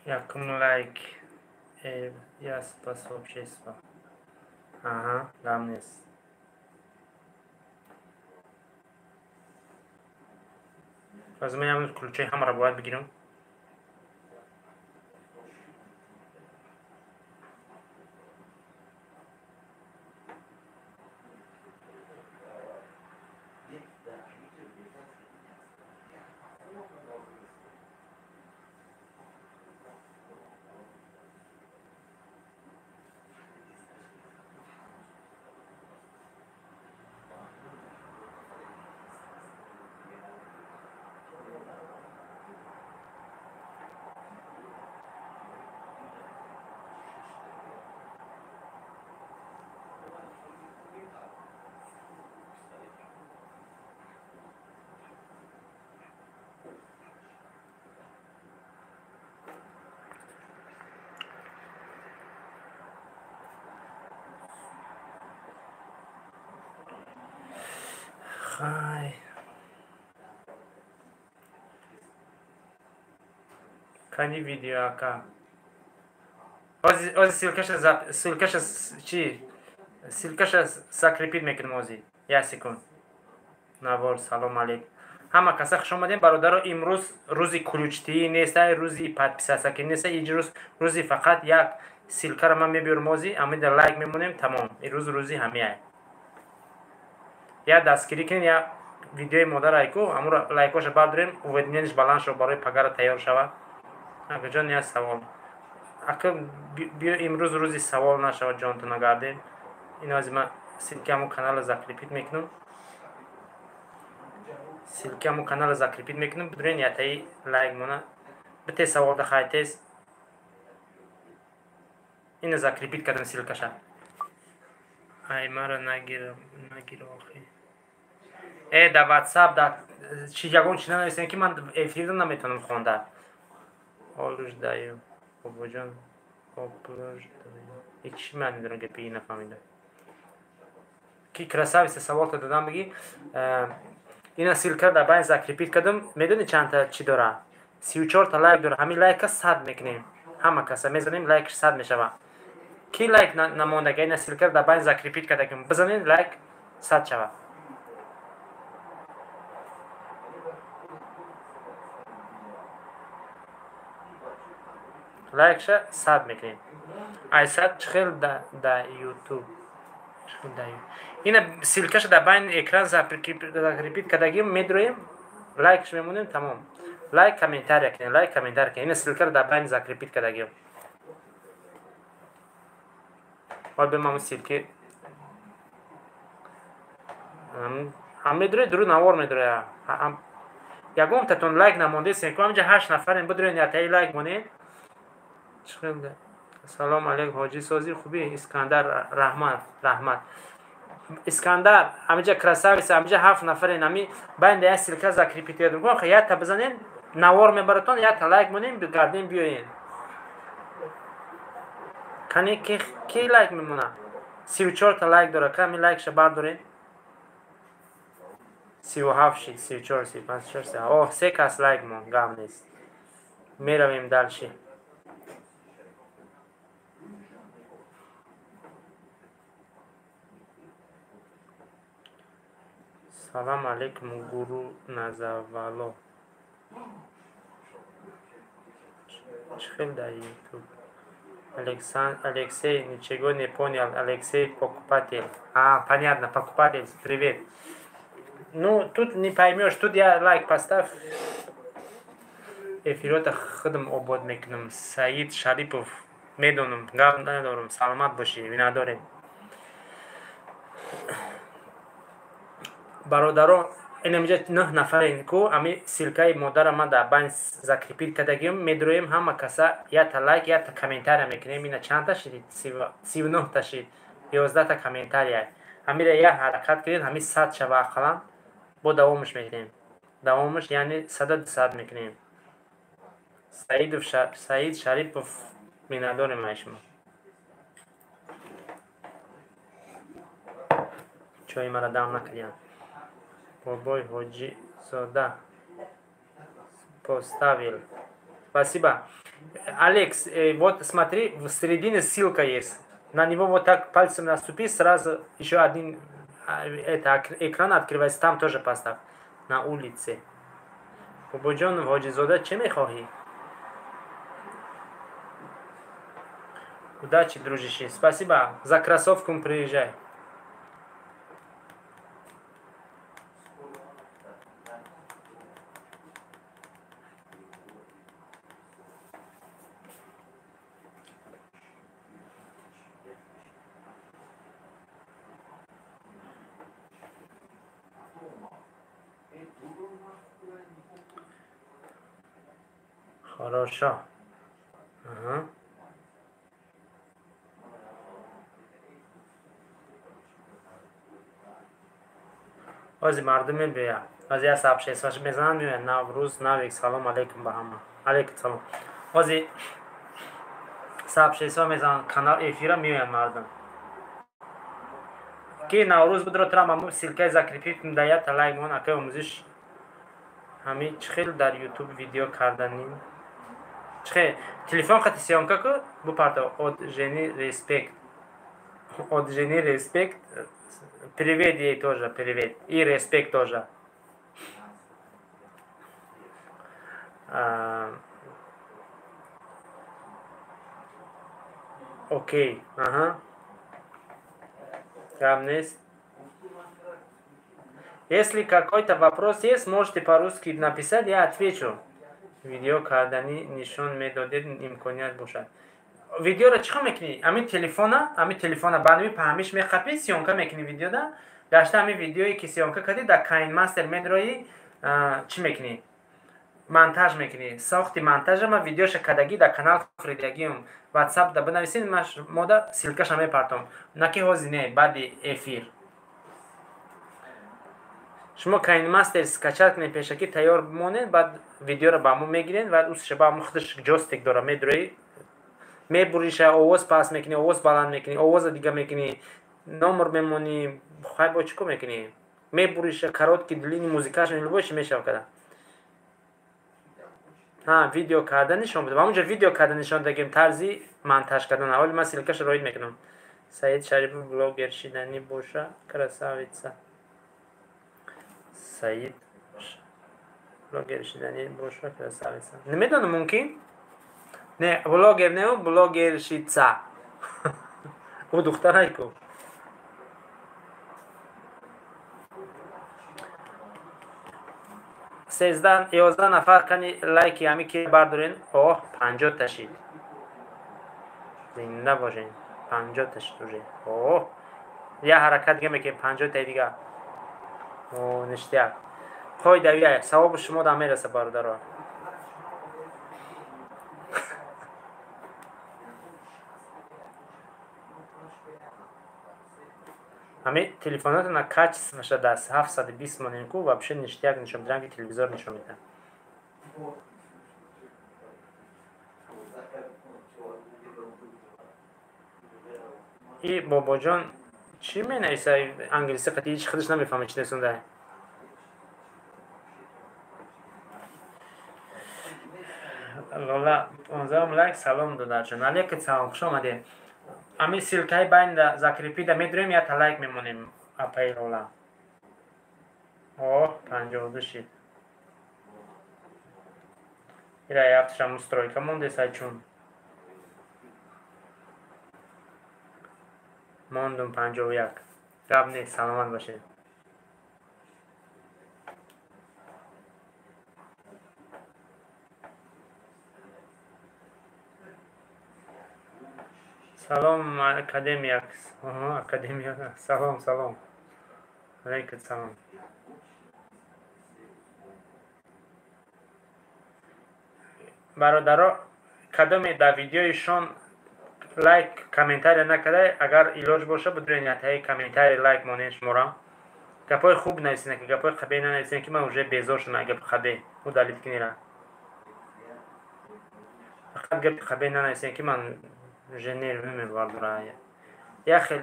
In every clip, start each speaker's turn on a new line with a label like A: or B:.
A: Якум лайк. Я спас общество. Ага, гам нест. Аз ман ямн ключои ҳамаро бояд бигирам. Хай. Кани видео ака. Ози ссылкаша чи? Ссылкаша закрепить мекунем ози. Я секунд. Навор, салом алейкум. Ҳама каса хуш омадем, бародаро. Имрӯз рӯзи ключтиӣ нест, рӯзи подписаться ки нест, имрӯз рӯзи фақат як ссылкаро ман мебиёрам ози, амида лайк мемонем, тамом. Имрӯз рӯзи ҳамияй. Я дастгирӣ кунед, я видеои модар айку, амуро лайкоша бардорем, уведомленияш баланд шава, барои пагара тайёр шава. Акаҷон, я савол. Ака биё, имрӯз рӯзи савол нашава, ҷонту нагардем. Ин ози ман ссылки ҳамун каналро закрепить мекунам. Ссылки ҳамун каналро закрепить мекунам, бидурен ятаи лайк мона. Бите саволда хай тез. Ина закрепить кардам ссылкаша. Ай, мара нагир, нагир охи. Да WhatsApp, да чи ягон чи нанависем, ки ман эфирда наметавонам хонда. Олуждаю. Бобоҷон, облуждаю. И чӣ маъни дорам гапи нафаҳмида. Ки красавица саволта додам бигӣ. Ина ссылка дар байн закрепить кардам. Медонӣ чандта чӣ дора? 34 та лайк дора. Ҳамин лайка 100 мекунем. Ҳама каса мезанем, лайкш 100 мешава. Ки лайк намондага, ина ссылка дар байн закрепить кардагим. Бизанед, лайк 100 шава. Лайкша 100 мекунем. Ай 100 чӣ хел да YouTube. Ина ссылкаша дар байн экран закрепить кардагим, медроем, лайкш мемонем, тамом. Лайк, комментария кунем, лайк, комментария кунем. Ина ссылкаро дар байн закрепить кардагим. Ҳол бемам ссылки. Ҳам медрои, дуру навор медроя. Ягон татон лайк намондесен, ку ҳамҷа 8 нафарем, бидроен ятаи лайк монед. Салом алейкум, ҳоҷӣ, сози хубӣ? Искандар Раҳмат, раҳмат. Искандар, ҳамиҷа красавица, ҳамиҷа 7 нафарен, ҳами байн я ссылка закрепить кардам. Охи, якта бизанен, навор мебаратон, якта лайк монем, бигардем, биёен. Кани ки лайк мемона? 34 та лайк дора, ками лайкша бардорен. 37 шид, 34, 35, 36. Ох, се кас лайк мон, гам нест. Меравем дальше. Салам алейкум, гуру Назавало. Чӣ хел дар YouTube? Алексей ничего не понял. Алексей покупатель. А, понятно, покупатель. Привет. Ну, тут не поймешь. Тут я лайк поставь. Эфирота худам обод мекунам. Саид Шарипов. Медонам. Гап надорам. Саломат бошӣ. Винадорем. Бародарон, инамиҷа 9 нафарен ку, ами ссылкаи модара ман дар байн закрепить кардагим, медроем, ҳама каса якта лайк, якта комментария мекунем. Ина чандта шид? 39 та шид, 11 та комментария. Ҳамира як ҳаракат кунед, ҳами 100 шава ақаллан, бо давомаш мекунем. Давомаш яъне 100 200 мекунем. Саид Шарипов, миннатдорем ай шумо. Чои мара дам накардиям. Бобой Ҳоҷизода поставил. Спасибо. Алекс, вот смотри, в середине ссылка есть. На него вот так пальцем наступи, сразу еще один это, экран открывается, там тоже поставь. На улице. Бобоҷон Ҳоҷизода, чӣ мехоҳӣ? Удачи, дружище. Спасибо. За кроссовком приезжай. Хорошо. Ага. Ози мардум мебиёяд. Ози я сообществош мезанам, меояд. Наврӯз, Навик, салом алейкум ба ҳама. Алейкум салом. Ози сообщество мезанам, канал эфира меояд мардум. Ки Наврӯз будро тра маму ссылкаи закрепить даят лайк мон акай омӯзиш ҳами чӣ хел дар YouTube видео карданин. Чӣ телефон қати съёмка ку бупарто от жены респект. От жены респект. Привет ей тоже, привет. И респект тоже. Окей, ага. Там есть. Если какой-то вопрос есть, можете по-русски написать, я отвечу. Видео кардани нишон медодед имконият бошад. Видеоро чӣ хел мекунӣ? Ами телефона ба ами паҳмиш меқапӣ, съёмка мекунӣ видеода. Гашта ами видеое ки съёмка кардӣ, дар KineMaster медроӣ, чӣ мекунӣ? Монтаж мекунӣ. Сохти монтажа ма видеоша кардагӣ дар канал фуридагиам. WhatsApp да бинависед, ма мода ссылкаша мепартом. На ки ҳозир не, баъди эфир. Шумо KineMaster скачать кунед, пешакӣ тайёр бимонед, баъд видеоро ба мо мегиред, баъд усша ба мо худаш ҷойстик дора, медроӣ, мебуриша, овоз паст мекунӣ, овоз баланд мекунӣ, овоза дига мекунӣ, номер мемонӣ, хай бо чӣ кор мекунӣ? Мебуриша, короткий, длинный, музикаша, любой чи мешава када. Ҳа, видео карда нишон буда. Ва онҷо видео карда нишон дагем, тарзи монтаж кардан. Ҳоли ман ссылкаша роид мекунам. Саид Шарипов блогер шиданӣ боша, красавица. Саид блогер шиданӣ боша, красавица. Намедонам, мумкин? Не, блогер не, блогершица. Ӯ духтарай ку. Сездаҳ, 11 нафар кани лайки ҳами ки бардорен. Оҳ, 50 ташид. Зинда бошен. 50 ташид уже. Оҳ. Я ҳаракат дига мекунем, 50 таи дига. О, ништяк. Қой давия, савоби шумо да мераса, бародаро. Ҳами телефонотона качествоша даст 720 монем ку, вообще ништяк нишон медиҳам, ки телевизор нишон медиҳам. И бобоҷон чӣ менависа англиси қати ҳеҷ худаш намефаҳма чӣ несонда. Лола 15 лайк, салом додарҷон. Алейкум салом, хуш омадед. Ами ссылкаи байнда закрепида медроем, я та лайк мемонем апаи Лола. О, 52 шид. Ира яфташам стройка мондесай чун. Мондум 51. Гап нест, саломат бошед. Салом, академия. Академия. Салом, салом. Алейкум салом. Бародаро, кадоме дар видеоишон лайк, комментария накарда, агар илоҷ боша, бидурен ятаи комментарий лайк монед шуморо. Гапҳои хуб нависед, ки гапҳои қабеҳ нанависед, ки ман уже безор шудам аз гапи қабеҳ. Удалить кунира. Фақат гапи қабеҳ нанависед, ки ман уже нервы мебардора. Я хел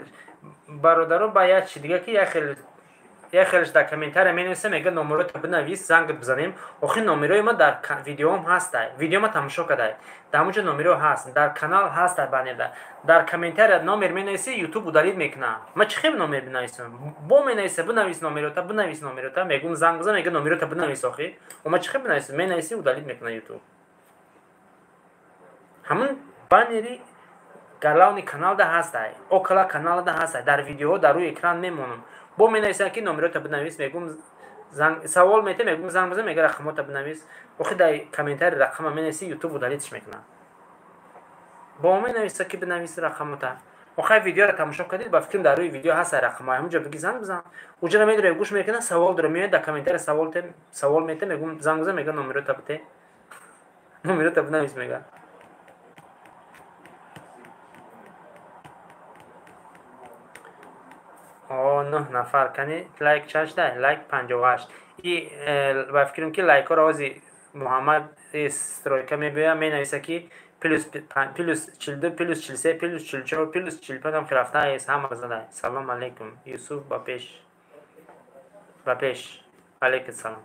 A: бародаро ба як чи дига ки я хел Як хелеш дар комментария менависа, мега номерота бинавис, зангат бизанем. Охи номерои ма дар видеоам ҳастай. Видеома тамошо кадай. Дар ҳамонҷо номеро ҳаст, дар канал ҳастай банерда. Дар комментария номер менависи, YouTube удалить мекуна. Ма чӣ хел номер бинависам? Бо менависа, бинавис номерота, бинавис номерота, мегум занг бизан, мега номерота бинавис охи. Ма чӣ хел бинависам? Менависи, удалить мекуна YouTube. Ҳамон баннери главный каналда ҳастай, около каналда ҳастай, дар видеоҳо дар рӯи экран мемонам. Бо менависам ки номерота бинавис, мегум занг, савол мете, мегум занг бизан, мега рақамота бинавис. Охи дар комментари рақама менависи, YouTube удалить мекунад. Бо менависа ки бинавис рақамота. Охай видеоро тамошо кардид, ба фикрам дар рӯи видео ҳаст рақама, ҳамонҷо биги занг бизан. Уҷа намедонӣ, гӯш мекунад, савол дора, меояд дар комментари савол те, савол мете, мегум занг бизан, мега номерота бите. Номерота бинавис мега. О, 9 нафар кани лайк чашда, лайк 58. И ба фикрам ки лайкҳоро ҳози Муҳаммад стройка мебиёяд, менависа ки плюс 42, плюс 43, плюс 44, плюс 45 ҳам рафта аст, ҳама зада. Салом алейкум, Юсуф ба пеш. Ба пеш. Алейкум салом.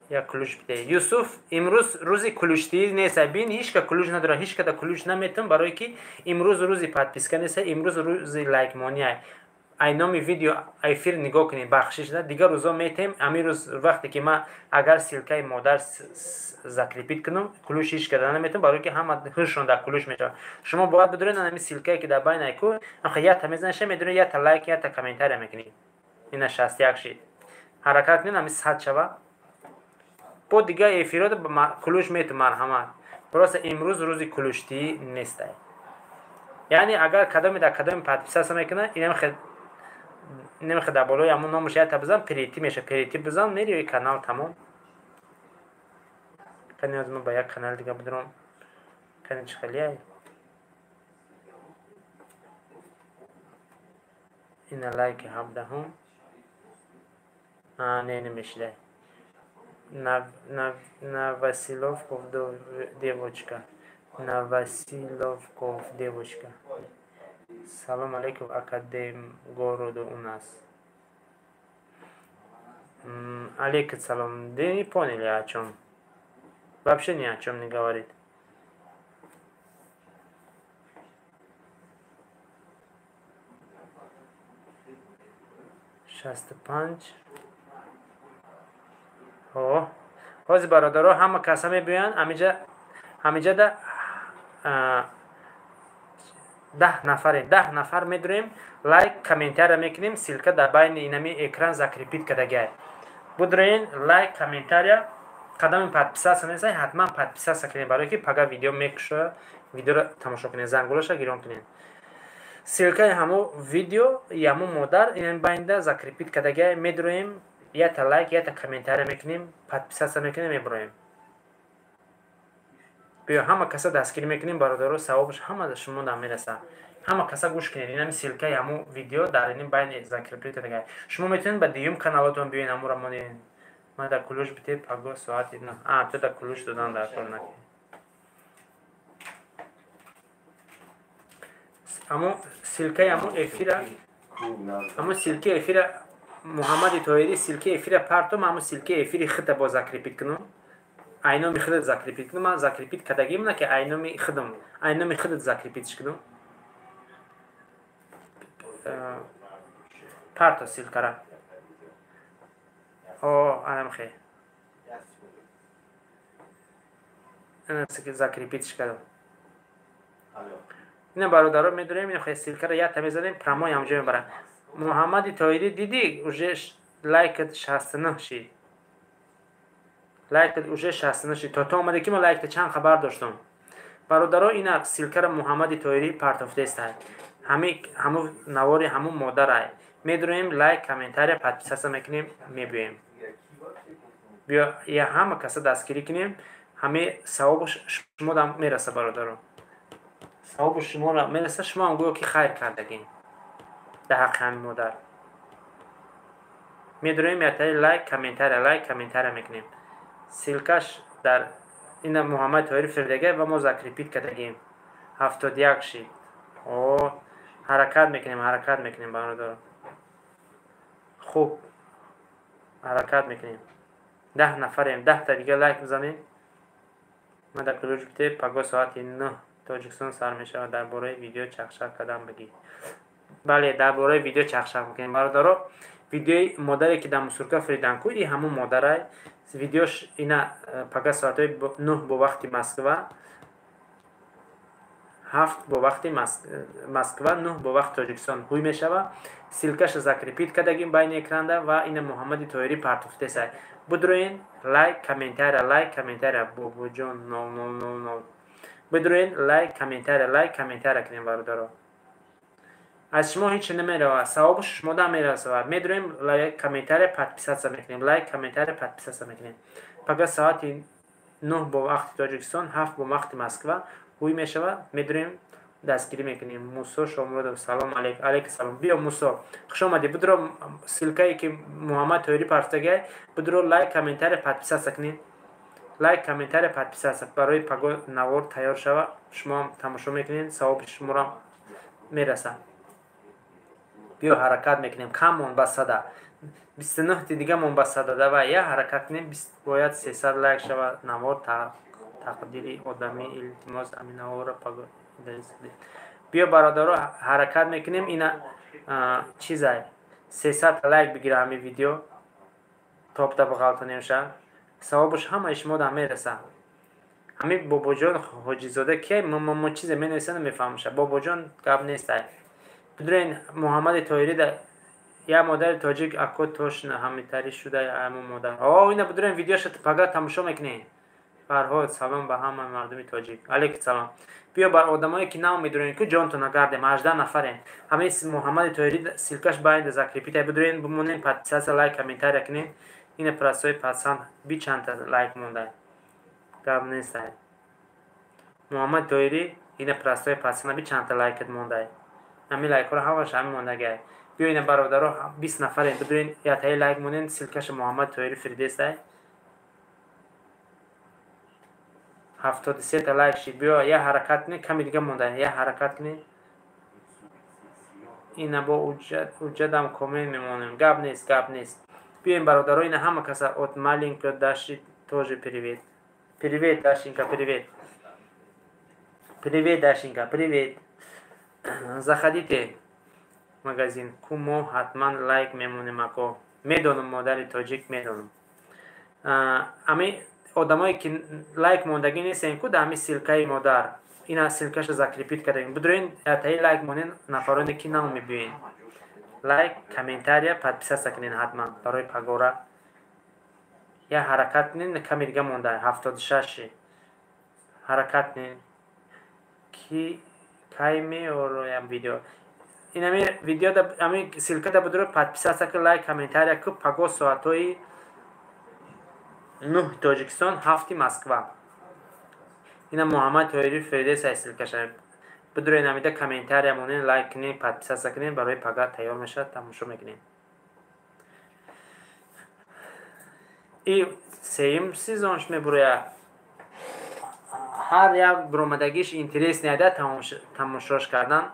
A: Як ключ бите. Юсуф, имрӯз рӯзи ключдиҳӣ нест. Бин, ҳеч ка ключ надорад, ҳеч када ключ наметум, барое ки имрӯз рӯзи подписка нест, имрӯз рӯзи лайкмония. Ай номи видео эфир нигоҳ кунед, бахшиш да. Дигар рӯзо метем, ҳамин рӯз вақте ки ман агар ссылка и модар закрепить кунам, ключ ҳеч када наметум, барое ки ҳама ҳушшон дар ключ мешавад. Шумо бояд бидонед ҳамин ссылка е ки дар байна ку, ята мезанеша, медонед, ята лайк, ята комментария мекунед. Ина 61 шид. Ҳаракат кунед, ҳамин 100 шава. Бо дигар эфирот ключ мету, марҳамат. Просто имрӯз рӯзи ключдиҳӣ нестай. Яъне агар кадоме дар кадоме подписаться мекунад, инам хел дар болои ҳамон номаш ята бизан, перейти меша, перейти бизан, мери канал тамом. Кани аз ма ба як канал дига бидурам. Кани чӣ хелияй? Ина лайки 17. А, не, намешидай. На Василовков девочка. На Василовков девочка. Салом алейкум, академ городу у нас. Алейкум салом. Да не поняли о чем. Вообще ни о чем не говорит. 65. О, ҳозир бародаро ҳама каса мебиёянд, ҳамиҷада 10 нафарем, 10 нафар медурем, лайк, комментария мекунем, ссылка дар байни инами экран закрепить кардагиай. Будроен лайк, комментария, қадами подписаться несай, ҳатман подписаться кунед, барое ки пага видео мекушояд, видеоро тамошо кунед, зангулаша гирон кунед. Ссылка и ҳамо видео, ҳамо модар инами байнда закрепить кардагиай, медуроем, ята лайк, ята комментария мекунем, подписаться мекунем, мебуроем. Биё ҳама каса дастгирӣ мекунем, бародаро, савобаш ҳама шумо дар мераса. Ҳама каса гӯш кунед, инами ссылка и ҳамо видео дар ин байни закрепить кардагиай. Шумо метавонед ба дуюм каналотон биёед, ҳаморо монед. Ман дар ключ бите паго соати 9. А, ту дар ключ додан дар кор накунед. Ҳамо ссылка и ҳамо эфира, ҳамо ссылка и эфира Муҳаммади Тоҳирӣ, ссылка и эфира партом, ҳамо ссылка и эфири хита бо закрепить кунам. Айноми худат закрепить кунам, ман закрепить кардагим на ки айноми худам, айноми худат закрепить кунам. Парто ссылка ра. О, анам хе. Ана закрепить кардам. Ина бародаро медурем, ина хе ссылка ра ята мезанем, прямой ҳамҷо мебарам. Муҳаммади Тоҳирӣ дидӣ, уже лайкат 69 шид. Лайкат уже 69 шид. То омаде ки ман лайкта чанд хабар доштам. Бародаро, ина ссылка ра Муҳаммади Тоҳирӣ партофтестай. Ҳами ҳаму навори ҳаму модарай. Медуроем, лайк, комментария, подписаться мекунем, мебиёем. Биё, я ҳама каса дастгирӣ кунем, ҳами савобаш шумо дам мераса, бародаро. Савоби шуморо мераса, шумо ҳам гӯё ки хайр кардагин дар ҳаққи ҳамин модар. Медуроем, ятари лайк, комментария, лайк, комментария мекунем. Ссылка ш дар ина Муҳаммад Тоҳирӣ фирдага ва мо закрепить кардагим. 71 шид. О, ҳаракат мекунем, ҳаракат мекунем, бародаро. Хуб, ҳаракат мекунем. 10 нафарем, 10 та дига лайк бизанем. Ман дар ключ бите, паго соати 9 Тоҷикистон сар мешавад. Дар бораи видео чахчах кардам бигӣ. Бале, дар бораи видео чахчах мекунем, бародаро. Видеои модаре, ки дар мусурка фиридан ку, и ҳамун модарай. Видеош ина пага соатҳои 9 бо вақти Москва, 7 бо вақти Москва, 9 бо вақти Тоҷикистон ҳуй мешава. Ссылкаша закрепить кардагим байни экранда ва ина Муҳаммади Тоҳирӣ партуфтесай. Бидроен, лайк, комментария, лайк, комментария. Бобоҷон 0000. Бидроен, лайк, комментария, лайк, комментария кунем, бародаро. Аз шумо ҳеч намеравад, савобу шумо да мерасавад. Медроем, лайк, комментария, подписаться мекунем, лайк, комментария, подписаться мекунем. Пага соати 9 бо вақти Тоҷикистон, 7 бо вақти Москва ҳуй мешавад. Медроем, дастгирӣ мекунем. Мусо Шомуродов, салом алейк. Алейк салом. Биё, Мусо, хуш омадӣ. Бидро, ссылкае, ки Муҳаммад Тоҳирӣ партагай, бидро, лайк, комментария, подписаться кунем. Лайк, комментария, подписаться, барои паго навор тайёр шава, шумоам тамошо мекунед, савоби шуморо мерасад. Биё, ҳаракат мекунем. Кам мон ба сада, 29 ти дига мон ба сада. Давай, я ҳаракат кунем. Бояд 300 лайк шава навор. Тақдири одамӣ, илтимос, ами наворро паго. Биё, бародаро, ҳаракат мекунем. Ина чизай, 300 лайк бигира ҳами видео, топта бағалтонем ша, савобаш ҳамаи шумо да мераса. Ҳами Бобоҷон Ҳоҷизода ки мо чизе менависа, намефаҳмаша. Бобоҷон, гап нестай. Бидурен, Муҳаммади Тоҳирӣ да як модари тоҷик, ако, тошна ҳамитарӣ шуда ҳамон модар. О, ина бидурен, видеоша пага тамошо мекунем. Фарҳод, салом ба ҳама мардуми тоҷик. Алейкум салом. Биё, бар одамое, ки нав медурен ку, ҷонтона гардем. 18 нафарем. Ҳамаи Муҳаммади Тоҳирӣ ссылкаш байнда закрепить. Бидурен, бимонем, подписаться, лайк, комментария кунем. Ина простой пацан, бичанда лайк мондай, гап нестай. Муҳаммад Тоҳирӣ, ина простой пацана, бичанда лайкат мондай. Ҳами лайкҳоро ҳамаш ҳами мондагай. Биё, ина, бародаро, 20 нафарем. Бидурен, ятаи лайк монен. Ссылкаша Муҳаммад Тоҳирӣ фирдестай. 73 та лайк шид. Биё, я ҳаракат кунед, ками дига монда, я ҳаракат кунед. Ина бо уҷадам коммент мемонем. Гап нест, гап нест. Биёем, бародаро, ина ҳама каса от маленькой Даши тоже привет. Привет, Дашенька, привет, привет, Дашенька, привет. Заходите в магазин ку, мо ҳатман лайк мемонем, ако. Медонам, модари тоҷик, медонам. Ами одамое, ки лайк мондагӣ нестем ку, да ҳами ссылкаи модар, ина ссылкаша закрепить кардем. Бидурен, таи лайк монен. Нафароне, ки нав мебиёен, лайк, комментария, подписаться кунен ҳатман барои пагора. Я ҳаракат кунен, ками дига монда, 76-и. Ҳаракат кунен. Ки кай меороям видео? Инами видео, ами ссылкада будуро, подписаться ку, лайк, комментария ку. Паго соатҳои 9 Тоҷикистон, 7-и Москва. Ина Муҳаммад Тоҳирӣ фирдесай ссылкаша. Бидурен, амида комментария монен, лайк кунен, подписаться кунен. Барои пага тайёр мешавад, тамошо мекунем. И сеюм сезонш мебуроя. Ҳар як буромадагиш интересный да тамошош кардан.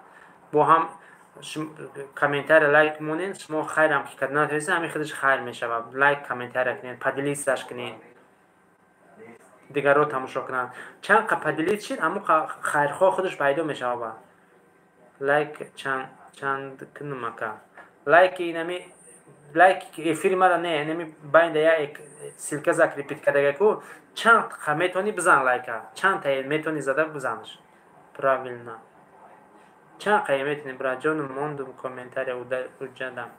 A: Бо ҳам комментария, лайк монен. Шумо хайрам ки карда натавонистед, ҳамин худаш хайр мешавад. Лайк, комментария кунед, поделиться кунед, дигарро тамошо кунанд. Чанд қа поделить шид, ҳамон хайрхоҳ худаш пайдо мешавад. Лайк чанд кунам, ака? Лайки инами лайк эфири мара не, инами байнда як ссылка закрепить кардага ку, чанд қа метавонӣ бизан лайка, чанд та метавонӣ зада бизанаш. Правильно, чанд қая метавонӣ, браҷону. Мондум комментария, уҷадам.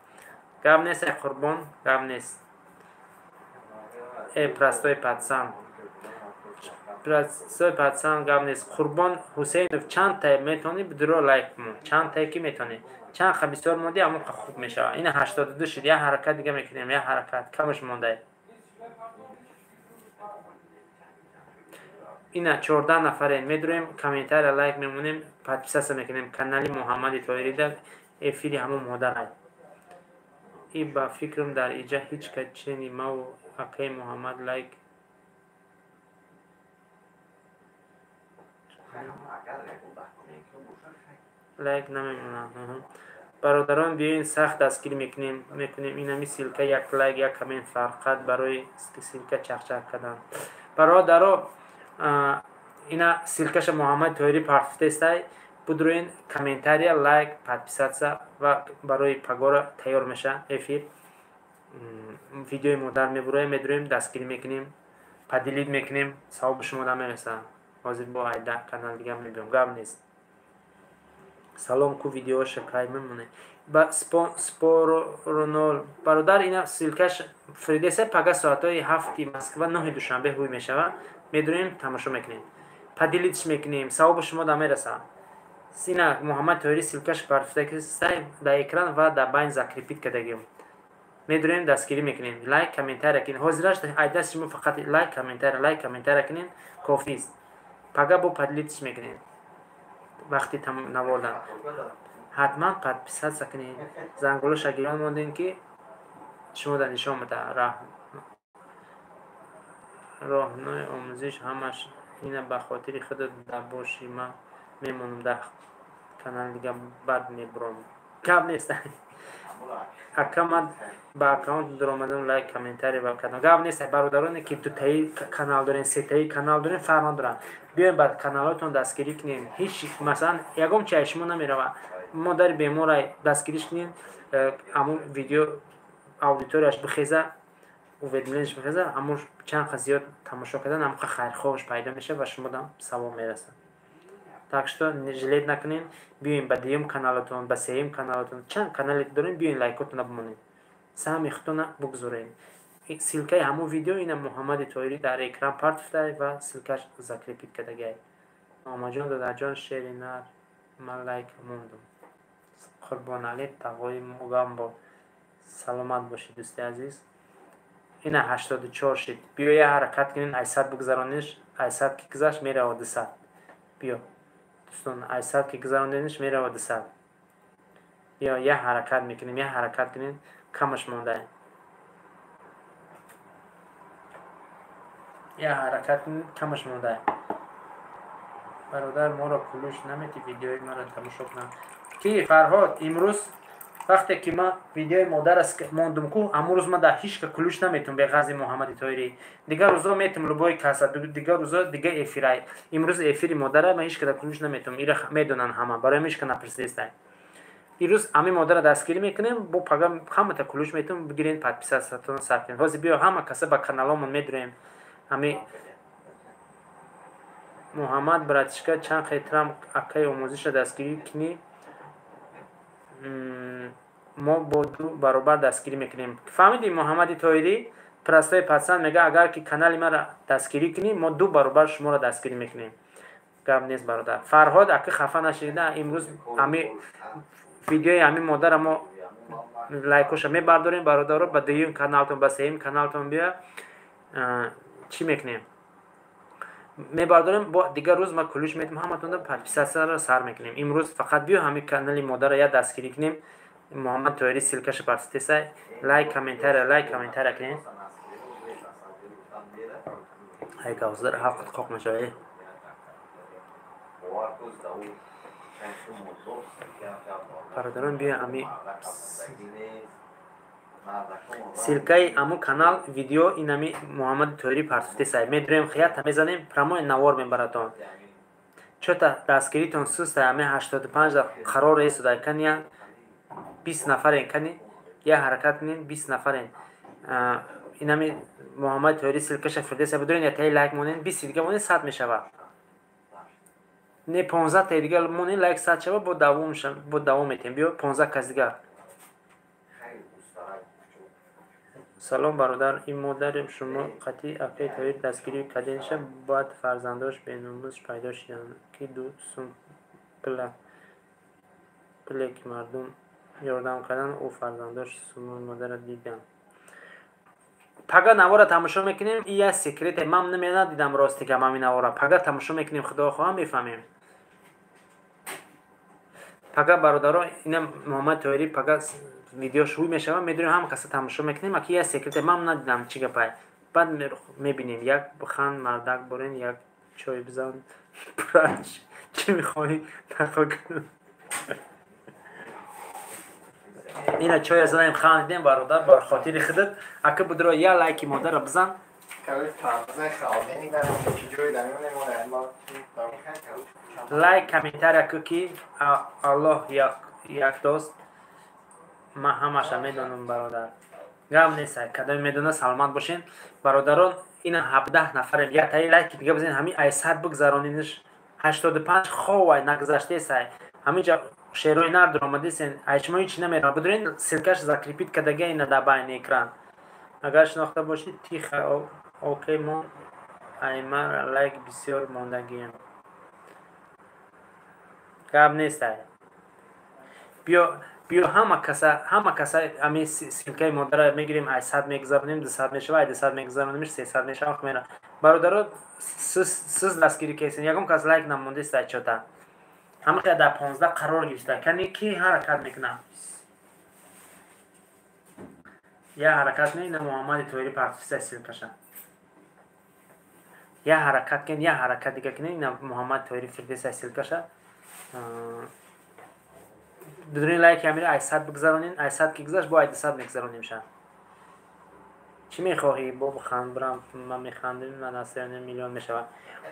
A: Гап нест, ай қурбон, гап нест. Э, простой пацан, простой пацан, гап нест. Қурбон Ҳусейнов, чанд та метавонӣ бидуро лайк мон, чанд тае ки метавонӣ. Чанд қа бисёр монди, ҳамон қа хуб мешавад. Ина 82 шуд. Як ҳаракат дига мекунем, як ҳаракат камаш мондай. Ина 14 нафарем. Медурем, комментария, лайк мемонем, подписаться мекунем канали Муҳаммади Тоҳирида. Эфири ҳамон модарай. И ба фикрам, дар иҷа ҳеҷ ка чени маву акаи Муҳаммад лайк намемонад. Бародарон, биёин, сахт дастгирӣ мекунем. Инами ссылка, як лайк, як коммент, фарқат барои ссылка чахчах кардан. Бародаро, ина ссылкаша Муҳаммад Тоҳирӣ партофтестай, будроин, комментария, лайк, подписаться ва барои пагора тайёр меша эфир. Видеои модар мебуроем, медроем, дастгирӣ мекунем, поделить мекунем, савоби шумо намерасад. Ҳозир бо айда канал дига мебиём, гап нест. Салом, ку видеоша кай мемоне? Ба споронол, бародар, ина ссылкаш фридеса, пага соатҳои 7-и Москва, 9-и Душанбе ҳуй мешавад. Медроем, тамошо мекунем, поделитьш мекунем, савоби шумо намерасад. Ина Муҳаммад Тоҳирӣ ссылкаш партофтагистай дар экран ва дар байн закрепить кардагим. Медроем, дастгирӣ мекунем, лайк, комментария кунем. Ҳозираш ай дасти шумо фақат лайк, комментария, лайк, комментария кунем, кофист. Пага бо поделитьш мекунем вақти навордан. Ҳатман подписаться кунед, зангулаша гирон мондем, ки шумо дар нишон медиҳад роҳнои омӯзиш ҳамаш. Ина ба хотири худат дар боши, ман мемонам дар канали дига, баъд мебурам, гап нест. Ака, ман ба аккаунт дуромадам, лайк, комментарий ва кардам, гап нест. Бародароне ки дутаи канал дорем, сетаи канал дорем, фарқ надорам, биёем, ба каналҳоятон дастгирӣ кунем. Ҳеҷ, масалан, ягон чиз аз шумо намерава. Модари беморай дастгириш кунем, ҳамун видео аудиторияш бихеза, уведомленияш бихеза, ҳамун чанд қа зиёд тамошо кардан, ҳамон қа хайрхоҳаш пайдо мешавад ва шумодам савоб мерасад. Так что жалеть накунем, биёем ба дуюм каналатон, ба сеюм каналатон, чанд канале дорем, биёем, лайкотона бимонем, саҳми худтона бигузорем. Ссылкаи ҳамун видео ина Муҳаммади Тоҳирӣ дар экран партофтай ва ссылкаш закрепить кардагиай. Муҳаммадҷон, дадаҷон, шери нар, ман лайк мондум. Қурбоналӣ тағои Мугамбо, саломат бошед, дӯсти азиз. Ина 84 шид. Биё, я ҳаракат кунем, айсад бигзарониш. Айсад ки гузашт, мерава 200. Биё, дӯстон, айсад ки гузарондениш, мерава 200. Биё, я ҳаракат мекунем, я ҳаракат кунем, камаш монда. Я ҳаракат кунем, камаш монда. Бародар, моро ключ намети, видеои маро тамошо кунам. Ки Фарҳод, имрӯз вақте ки ман видеои модар мондум ку, ҳамун рӯз ман дар ҳеч ка ключ наметум беғарзи Муҳаммади Тоҳирӣ. Дигар рӯзо метум, любой каса, дигар рӯзо дига эфирай. Имрӯз эфири модара, ман ҳеч када ключ наметум, ира медонанд ҳама, барои ҳеч ка напурсидестай. Ирӯз ҳамин модара дастгирӣ мекунем, бо пага ҳамата ключ метум, бигирен, подписатсиятон сар кунем. Ҳозир биё, ҳама каса ба каналомон медурем. Ҳами Муҳаммад, братишка, чанд хетрам акаи омӯзиша дастгирӣ кунӣ, мо бо ду баробар дастгирӣ мекунем. Фаҳмидӣ, Муҳаммади Тоҳирӣ, простой пацан, мега, агар ки канали маро дастгирӣ кунӣ, мо ду баробар шуморо дастгирӣ мекунем. Гап нест, бародар. Фарҳод ака, хафа нашида, имрӯз ҳами видеои ҳамин модара мо лайкоша мебардорем, бародаро, ба дуюм каналтон, ба сеюм каналтон биё, чӣ мекунем? Мебардорем, бо дигар рӯз ма ключ метум ҳаматонда, подписатсияро сар мекунем. Имрӯз фақат биё, ҳамин канали модара я дастгирӣ кунем. Муҳаммад Тоҳирӣ ссылкаша партофтесай, лайк, комментария, лайк, комментария кунем. Ай гавздар ҳалқат қоқ мешавад. Бародарон, биё, ами ссылкаи аму канал видео инами Муҳаммади Тоҳирӣ партофтесай, медурем, хията мезанем, прямой навор мебаратон. Чота дастгиритон сустай, ами 85 қарор эсудай, кани 20 нафарен, кани я ҳаракат кунем, 20 нафарен. Инами Муҳаммади Тоҳирӣ ссылкаша фирдеса, бидурен, ятаи лайк монен, 20 дига монен, 100 мешавад. Не, 15 таи дига монен, лайк 100 шава, бо давом метем. Биё, 15 кас дига. Салом, бародар, ин модари шумо қатъи акаи Тоҳир дастгирӣ кардениша, баъд фарзандош беномус пайдо шуданд, ки ду сум пуле ки мардум ёрдам кардан, ӯ фарзандош сумои модарро диданд. Пага навора тамошо мекунем, и як секрете, ман надидам, рости гап, ҳамин навора. Пага тамошо мекунем, худо хоҳам, мефаҳмем. Пага, бародаро, ина Муҳаммад Тоҳирӣ пага видеош ҳуй мешавад, медонем, ҳама каса тамошо мекунем, аки як секрете, ман надидам чӣ гапай. Баъд мебинем, як хан мардак борен, як чой бизан, чӣ мехоҳӣ нақл кунам? Ина чоя задаем, хандидем, бародар, бар хотири худат. Ака будро я лайки модара бизан. Лайк, комментария ку ки Аллоҳ яктост. Ман ҳамаша медонам, бародар. Гап нест, кадоме медона, саломат бошен. Бародарон, ина 17 нафарем. Я таи лайки дига бизен, ҳамин ай 100 бигзаронинаш 85 ховай нагузаштесай. Ҳаминҷа шерои нар дуромадесен, ай шумо ҳеч намерам. Бидурен ссылкаш закрепить кардага ина дар байни экран. Агар шинохта бошед, тиха окей мо аймара лайк бисёр мондагием. Гап нест ай. Биё ҳама каса ҳамин ссылкаи модара мегирем, ай 100 мегузаронем, 200 мешава, ай 200 мегузаронем, 300 мешава, мера. Бародаро, сиз дастгирӣ кесен, ягон кас лайк намондест ай чота. Ҳама ки дар 15 қарор гирифта. Кани ки ҳаракат мекунам? Я ҳаракат не, ина Муҳаммади Тоҳирӣ партофиса ссылкаша. Я ҳаракат кен, я ҳаракат дига кунед, ина Муҳаммад Тоҳирӣ фирдеса ссылкаша. Бидуни лайки амира ай 100 бигзаронин, ай 100 ки гузашт, бо ай 200 мегузаронем ша. Чӣ мехоҳӣ? Бо биханд, бирам, ман механдем, ман насиянем миллион мешавад.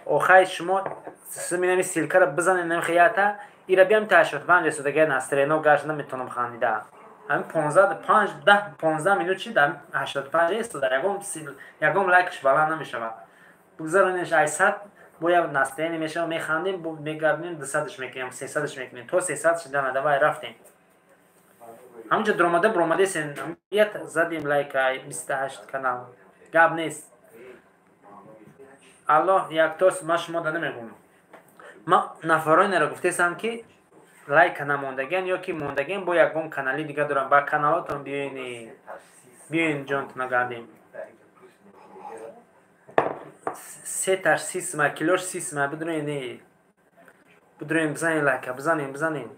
A: Охай шумо симинами ссылкара бизанед намхията, ира биям та 85 истодага настрено гашт наметонам хандида. Ҳамин 15, 5, 10, 15 минут чи дар 85 истода, ягон лайкш баланд намешавад. Бигзаронеш ай 100, бо як настроение мешавад, механдем, бо мегардем, 200-ш мекунем, 300-ш мекунем. То 300 шида надавай рафтем. Ҳаминҷа дуромада буромадесен, як задем лайк ай 28 канал. Гап нест. Аллоҳ яктост, ман шумо да намегӯям. Ман нафаронеро гуфтесам ки лайка намондагиан ё ки мондагиан бо ягон канали дига дорам. Ба каналотон биёен, биёен ҷонтона гардем. Сеташ сисма, килош сисма, бидурен, бидурен, бизанен лайка, бизанен, бизанен.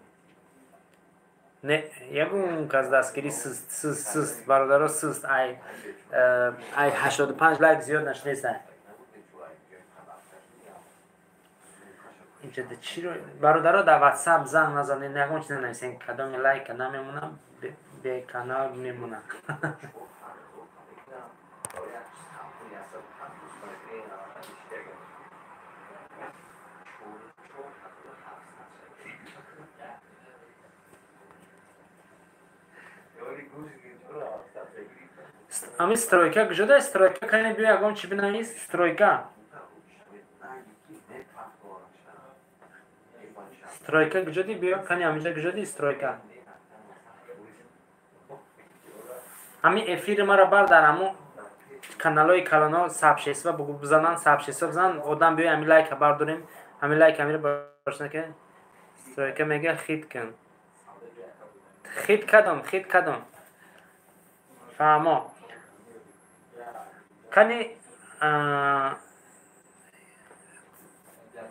A: Не, ягон кас дастгирӣ сист, сист, сист, бародаро сист, ай 85 лайк зиёд нашудеста. Инҷа чиро бародаро дар WhatsApp занг назанед, ягон чиз нанависен, кадоми лайка намемонам, бе канал мемонам. Ами стройка куҷода? Стройка кане биё ягон чи бинавис? Стройка. Стройка куҷоди? Биё кане ҳаминҷа куҷоди стройка? Ҳамин эфири мара бар дар ҳамун каналҳои калоно сабшества бизананд, сабшества бизананд, одам биё ҳамин лайка бардорем, ҳамин лайк ҳаминро бошна ки стройка мега хит кун. Хит кадом, хит кадом. Фаҳмо. Кани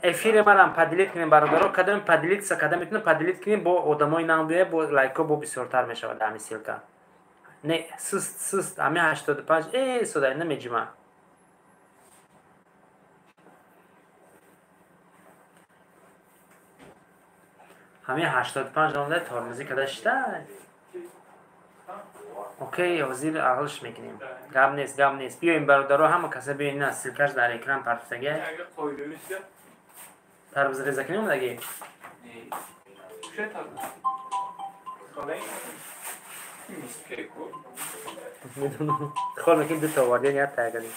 A: эфири марам поделить кунем, бародаро, кадом поделиться, кадом метавонем поделить кунем, бо одамои нав биёяд, бо лайкҳо бо бисёртар мешавад ҳамин ссылка. Не, сист, сист, ҳамин 85, сода, намеҷима. Ҳамин 85 омада тормозӣ карда шита. Окей, ҳозир ағлиш мекунем. Гап нест, гап нест. Биёем бародаро, ҳама каса биёем, на ссылкаш дар экран партофтага. Тарбуз реза кунем омадаги? Медонам. Хол мекунем дута овардем, як тая кардем.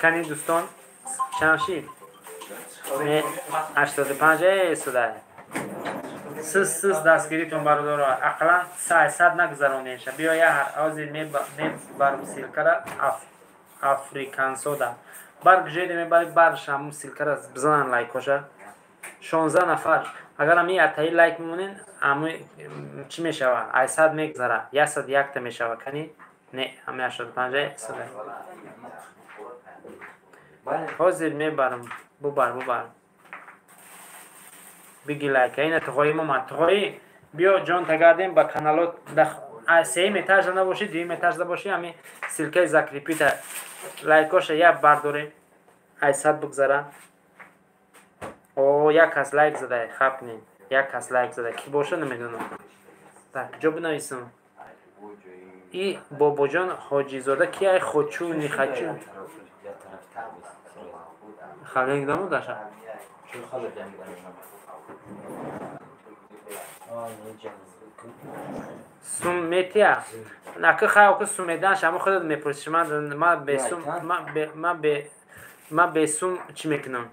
A: Кани дӯстон, чанд шид? 85 суда. Сиз, сиз дастгиритон бародаро, ақаллан 100 нагузаронем ша. Биё я ҳозир мебарам ссылкара африкансода. Бар куҷоеде мебари, барш ҳамун ссылкара бизананд лайкоша. 16 нафар. Агар ҳамин ятаи лайк мемонен, ҳамун чӣ мешава? Ай 100 мегузара, 101 мешава. Кани? Не, ҳамин 85 суда. Ҳозир мебарам. Бубар, бубар. Биги лайка. Ина туғои мо туғои биё ҷон тагардем ба каналот сеюм этажда набошӣ, дуюм этажда бошӣ, ҳамин ссылкаи закрепита лайкоша як бардорем, ай 100 бигзара. О, як кас лайк зада, хаб кунем. Як кас лайк зада, ки боша намедонам. Так, ҷо бинависам. И Бобоҷон Ҳоҷизода ки ай хочу не хочу. Халек дамо даша. Сум метия. Нака хай ку сумедан шамо худат мепурсиш. Ман бе сум ман бе сум чӣ мекунам?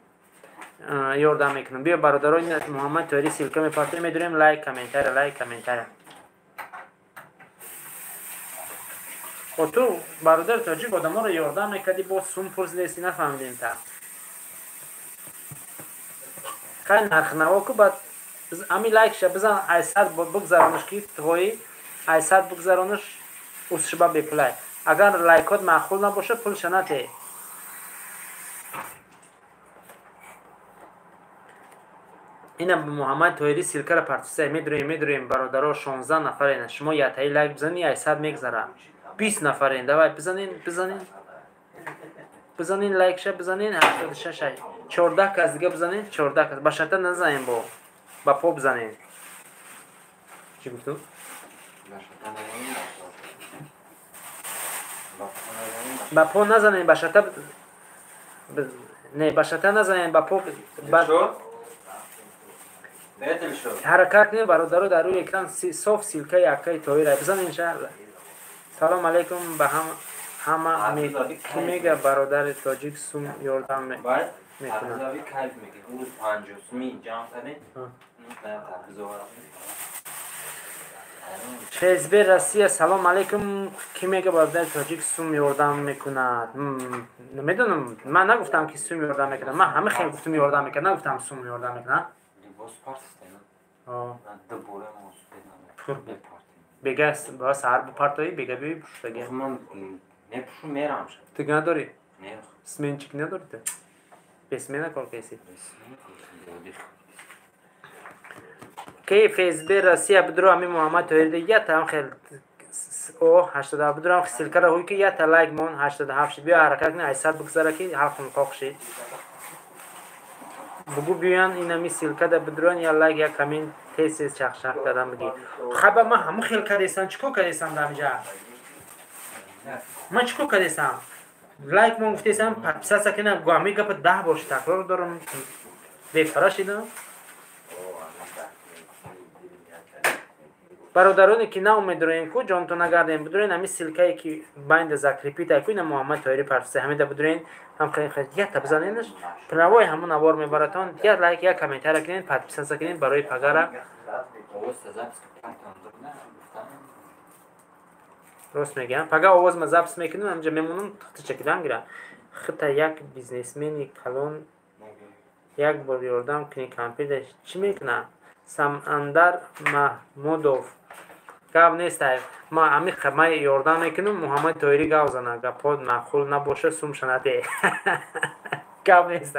A: Ёрдам мекунам. Биё бародарони Муҳаммад Тоҳирӣ ссылка мепартоем, медурем лайк, комментария, лайк, комментария. Хо ту бародар тоҷик одаморо ёрдам мекардӣ, бо сум пурсидеси, нафаҳмидем та. Хай нархнаво ку баъд ами лайкша бизан, айсад бигзаронаш ки твои айсад бигзаронаш усшиба бепулай. Агар лайкот маъқул набоша, пулша нате. Ина Муҳаммад Тоҳирӣ ссылкаро партисай, медурем, медурем бародаро, 16 нафарен. Шумо ятаи лайк бизанӣ, айсад мегзара. 20 нафарен. Давай бизанин, бизанин. Бизанин лайкша, бизанин 86. 14 кас дига бизанин, 14 кас. Ба шарта назанин бо. Ба по бизанин. Чӣ гуфтум? Ба по назанин, ба шарта не, ба шарта назанин, ба по ҳаракат кунед бародаро, дар рӯи экран соф ссылкаи акаи Тоҳира бизанин иншаалло. Салом алейкум ба ҳама. Ки мега бародари тоҷик сум ёрдам мекунад? ФСБ Россия. Салом алейкум. Ки мега бародари тоҷик сум ёрдам мекунад? Намедонам, ман нагуфтам ки сум ёрдам мекунад. Ман ҳама хел гуфтум ёрдам мекунад, нагуфтам сум ёрдам мекунад. Бега ба саҳар бупартоӣ, бега биёи пуштаги.
B: Ман мепушум, мерам.
A: Ту надорӣ? Сменчик надорӣ ту? Бесмена кор кеси. Ки ФСБ Россия бидро ами Муҳаммад Тоҳир ята хел о 87 бидро ссылкаро ҳуй ки ята лайк мон 87 шид. Биё ҳаракат кунед, 800 бигзара ки ҳалқум қоқ шид. Бугу биёян инами ссылкада бидроян я лайк я коммент тез тез чахшах кардан бигӣ. Хаба ман ҳамун хел кардесам, чӣ кор кардесам дар инҷа? Ман чӣ кор кардесам? Лайк мон гуфтесам, подписаться кунам, ҳами гапа 10 бор такрор дорам. Бефара шидам. Бародароне ки наумедроем ку ҷонтон нагардем, бидроен ҳами ссылкае ки байнда закрепита ку ина Муҳаммад Тоҳирӣ партиса ҳамида бидроен, ҳам ята бизаненаш, правои ҳамун навор мебаратон, я лайк, я комментария кунед, подписаться кунед барои пагара. Рост мегӯям, пага овозма запис мекунем, ҳамҷа мемонам, тахтачакидам гира. Хита як бизнесмени калон як бор ёрдам кунӣ кампирда чӣ мекунад? Самандар Маҳмудов. Гап нест, ма ами ма ёрдам мекунам, Муҳаммад Тоҳирӣ гап зана, гапҳо маъқул набоша, сум шанаде. Гап нест.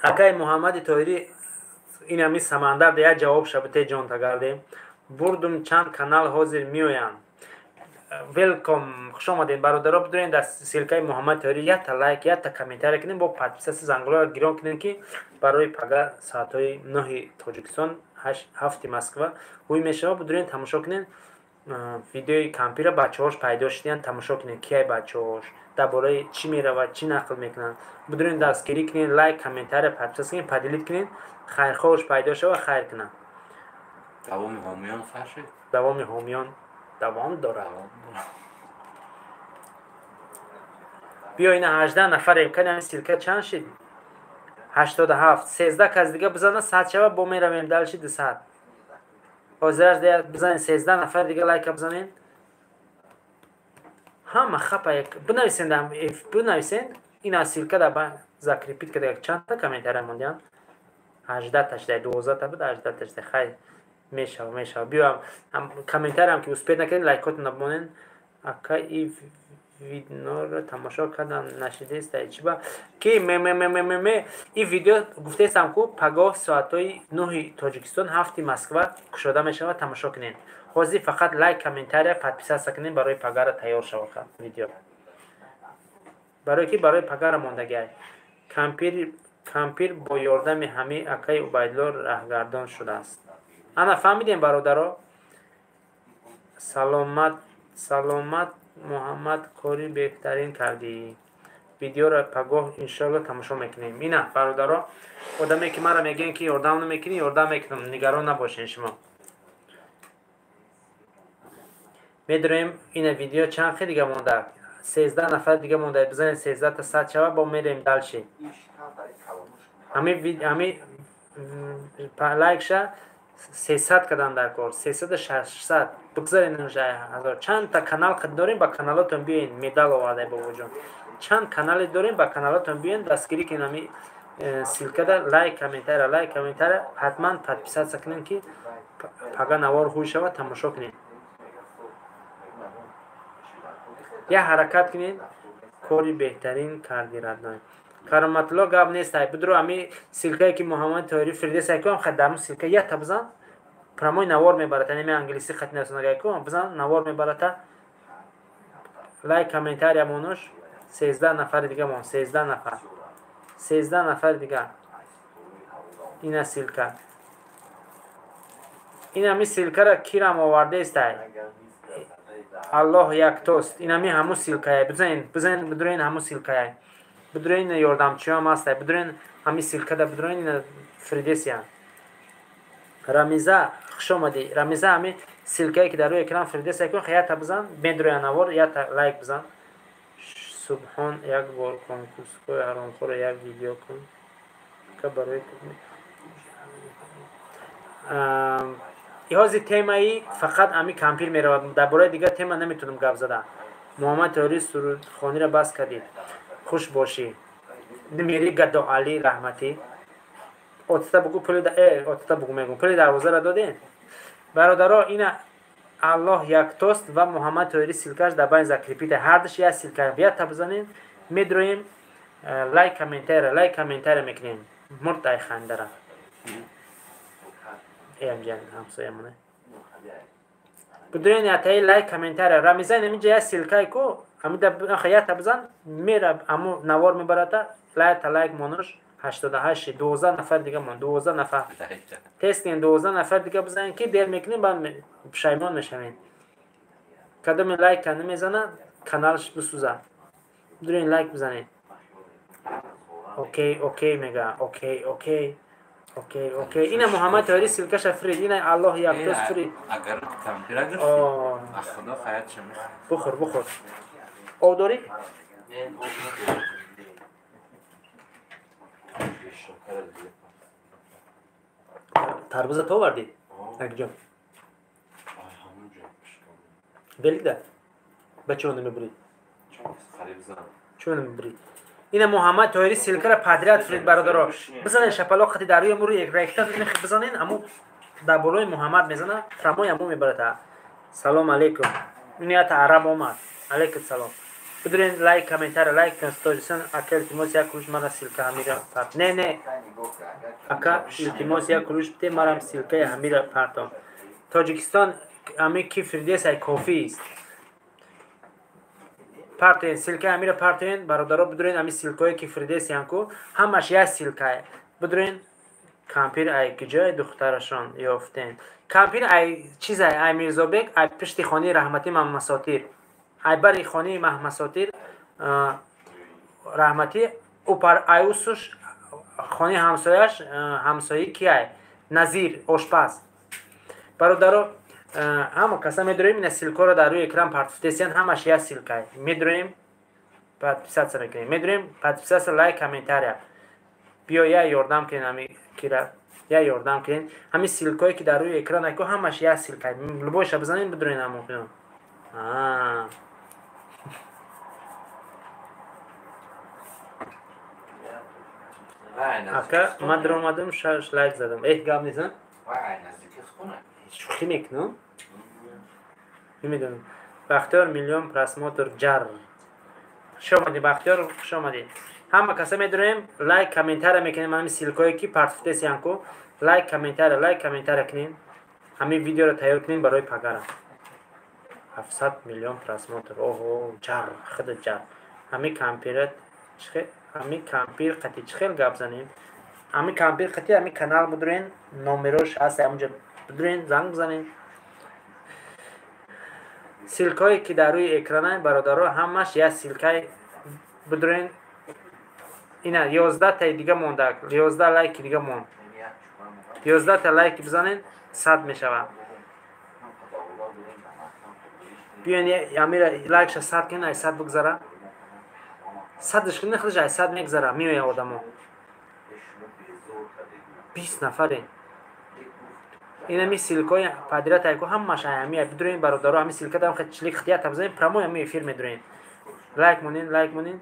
A: Акаи Муҳаммади Тоҳирӣ ин ами Самандар да як ҷавоб шабате ҷон тагардем. Бурдум чанд канал ҳозир меоянд. Велком, хуш омадед бародаро, бидурен дар ссылкаи Муҳаммад Тоҳирӣ якта лайк, якта комментария кунед, бо подписаться зангуларо гирон кунед ки барои пага соатҳои 9 Тоҷикистон, 7 Москва ҳуй мешавад. Бидурен тамошо кунед видеои кампира, бачаҳош пайдо шудиянд, тамошо кунед кияй бачаҳош, дар бораи чӣ меравад, чӣ нақл мекунанд. Бидурен дастгирӣ кунед, лайк, комментария, подписаться кунед, поделить кунед, хайрхоҳш пайдо шавад, хайр кунад.
B: Давоми ҳомиён сар шуд?
A: Давоми ҳомиён давом дорад. Биё ина 18 нафарем, кани ҳамин ссылка чанд шид? 87, 13 кас дига бизана, 100 шава, бо меравем дальше 200. Ҳозираш бизанед, 13 нафар дига лайка бизанед. Ҳама хапа бинависен, бинависен, ина ссылка да закрепить карда, чандта комментария мондиям? 18 та шуда, 12 та буд, 18 та шуда. Хай мешава, мешава. Биё комментариям ки успеть накардем, лайкотон бимонед. Ака и видноро тамошо кардам, нашидеста чиба ки ммммм и видео гуфтесам ку пагоҳ соатҳои 9 Тоҷикистон, 7 Москва кушода мешавад, тамошо кунед. Ҳозир фақат лайк, комментария, подписаться кунед барои пагара тайёр шавад видео. Барое ки барои пагара мондагиай. Кампир бо ёрдами ҳамаи акаи Убайдулло раҳгардон шудааст. Ана фаҳмидем, бародаро. Саломат, саломат, Муҳаммад, кори беҳтарин кардӣ. Видеоро пагоҳ иншоалло тамошо мекунем. Ина, бародаро, одаме ки маро мегӯянд, ки ёрдам намекунӣ, ёрдам мекунам, нигарон набошед шумо. Медроем, ина видео чанд хел дига монда? 13 нафар дига монда. Бизанед 13 та 100 шава, бо мерем дальше. Ҳами лайкша 300 кадан дар кор, 300 600 бигзаред. Ҳазор чандта канал дорем, ба каналотон биёен, медал овардай, бобоҷон. Чанд канале дорем, ба каналотон биёен, дастгирӣ кунед. Ҳами ссылкада лайк, комментария, лайк, комментария, ҳатман подписаться кунед, ки пага навор ҳуй шавад, тамошо кунед. Я ҳаракат кунед, кори беҳтарин карди, родной. Кароматулло, гап нестай, бидро ами ссылкае ки Муҳаммад Тоҳирӣ фирдесай куам, хай дарму ссылка ята бизан, прямой навор мебарата. Неми англисӣ хати насонагай ку, бизан, навор мебарата. Лайк, комментария монуш. 13 нафари дига мон, 13 нафар, 13 нафари дига. Ина ссылка, ин ами ссылкара кирам овардаестай? Аллоҳ яктост. Инами ҳамун ссылкая бизанед, бизанед, бидроен, ҳамун ссылкая бидроен, ёрдамчиёам ҳастай, бидроен, ҳами ссылкада бидроен, ина фридесиян. Рамиза, хушомадӣ, Рамиза. Ҳами ссылкае ки дар рӯи экран фридесия кун, ята бизан, медроя навор, ята лайк бизан. Субҳон, як бор конкурсҳои ҳаромхӯро як видео кун ка барои иҳози темаи фақат ами кампир меравад, дар бораи дигар тема наметавонам гап зада. Муҳаммад Тоҳирӣ, сурудхониро бас кардид, хуш бошӣ. Мери Гадоалӣ, раҳматӣ. Отата бугу пули, отата бугу, мегум, пули дарвозаро додем, бародаро. Ина Аллоҳ яктост ва Муҳаммад Тоҳирӣ ссылкаш дар байн закрепить, ҳардуш як ссылка, ята бизанем, медроем, лайк, комментария, лайк, комментария мекунем. Мурд ай хандара эамҷан ҳамсоямона. Бидроен, ятаи лайк, комментария. Рамиза, инамиҷа як ссылкае ку, ҳамида ята бизан, мера, ҳаму навор мебарата. Лайта лайк монуш. 88, 12 нафар дига мон, 12 нафар. Тест кунем, 12 нафар дига бизанем, ки дер мекунем, баъд пушаймон мешавем. Кадоме лайка намезана, каналаш бисӯза. Бидроен, лайк бизанем. Окей, окей мега, окей, окей, окей, окей. Ина Муҳаммад Тоҳирӣ ссылкаша фрид, ина Аллоҳ яктост фрид.
B: Агар кампира гирифтӣ, худо хаятша мехӯрд.
A: Бухӯр, бухӯр. Об дорӣ?
B: Не, об надорам.
A: Тарбуза то овардӣ? Якҷо великда ба чиро намебурӣ? Чиро намебурӣ? Ина Муҳаммад Тоҳирӣ ссылкара подряд фрид, бародаро, бизанен, шапалоқ қати дар рӯи аму рӯи ректа бизанен, аму дар болои Муҳаммад мезана, прямой аму мебарата. Салом алейкум, инията араб омад. Алейкум салом. Бидурен, лайк, комментария, лайк. Тоҷикистон, ака, илтимос, як кулуш мара ссылка ҳамира парт. Не, не, ака, илтимос, як кулуш бите, марам ссылкаи ҳамира партом. Тоҷикистон, ами ки фирдесай, кофист. Партоен ссылкаи ҳамира, партоен, бародаро, бидурен, ами ссылкое ки фирдесиян ку, ҳамаш як ссылкае, бидурен. Кампир ай куҷое духтарашон ёфтен? Кампир ай чизай, ай Мирзобек, ай пишти хонаи раҳматӣ Маҳмасотир, ай бари хонаи Маҳмасотир раҳматӣ, ай усуш хонаи ҳамсояш, ҳамсояи киай, Назир ошпаз. Бародаро, ҳама каса медроем, ина ссылкаро дар рӯи экран партофтесиян, ҳамаш як ссылкай. Медроем, подписаться мекунем, медроем, подписаться, лайк, комментария. Биё, я ёрдам кунем, ами кира я ёрдам кунем. Ҳами ссылкое ки дар рӯи экран айко, ҳамаш як ссылкай, любойша бизанем, бидроем, ҳамо кунем. Ака, ман даромадам, шаш лайк задам. Эҳ, гап нест, шӯхӣ мекунам, намедонам. Бахтиёр, миллион просмотр, ҷар. Хуш омадӣ, Бахтиёр, хуш омадӣ. Ҳама каса медроем, лайк, комментария мекунем. Ҳами ссылкое ки партофтесиян ку, лайк, комментария, лайк, комментария кунем. Ҳамин видеоро тайёр кунем барои пагара. 700 миллион просмотр, оҳо, ҷар, худа ҷар. Ҳами кампира, ҳами кампир қати чӣ хел гап занем? Ҳами кампир қати ҳами канал будурен, номерош ҳаст, ҳамунҷа. Бидурен занг бизанед. Ссылкое ки дар рӯи экрана, бародаро, ҳамаш як ссылкаи. Бидурен, ина 11 таи дига монда, 11 лайки дига монд. 11 та лайки бизанед, 100 мешавад. Биён, амира лайкша 100 кунед, ай 100 бигзара. 100-ш кунед, худаш ай 100 мегзара, меояд одамо. 20 нафаре. Инами ссылкои подряд айку, ҳамаш ай ҳамия. Бидурен, бародаро, ҳами ссылка дам члик хтията бизанед, прямой ҳами эфир медурен. Лайк монен, лайк монен.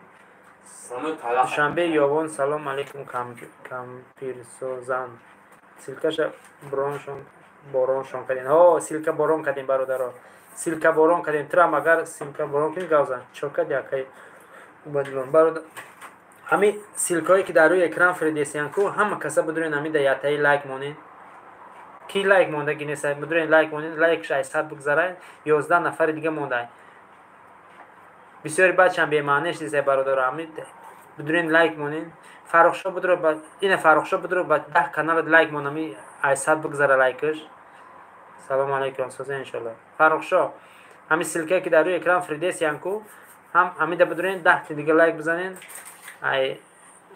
A: Душанбе ёвон, салом алейкум, кампирсозан. Ссылкаша броншон бороншон кардем. О, ссылка борон кардем, бародаро, ссылка борон кардем. Трам агар ссылка борон кунӣ, гавзан чокад якай убадилон. Бародар, ҳами ссылкое ки дар рӯи экран фиридесиянку, ҳама каса бидурен, ҳами да ятаи лайк монен. Ки лайк мондаги нест, бидурен, лайк монен. Лайкш ай 100 бигзара. 11 нафари дига мондай. Бисёри бачам бемаънеш нест, бародаро. Ҳами бидурен, лайк монен. Фаррухшо, бидуро, ина Фаррухшо, бидуро, ба 10 каналат лайк мон, ами ай 100 бигзара лайкаш. Салому алайкум, соза, иншолло. Фаррухшо, ҳами ссылкае ки дар рӯи экран фиридесиянку, ҳам ҳамида бидурен, 10-ти дига лайк бизанен, ай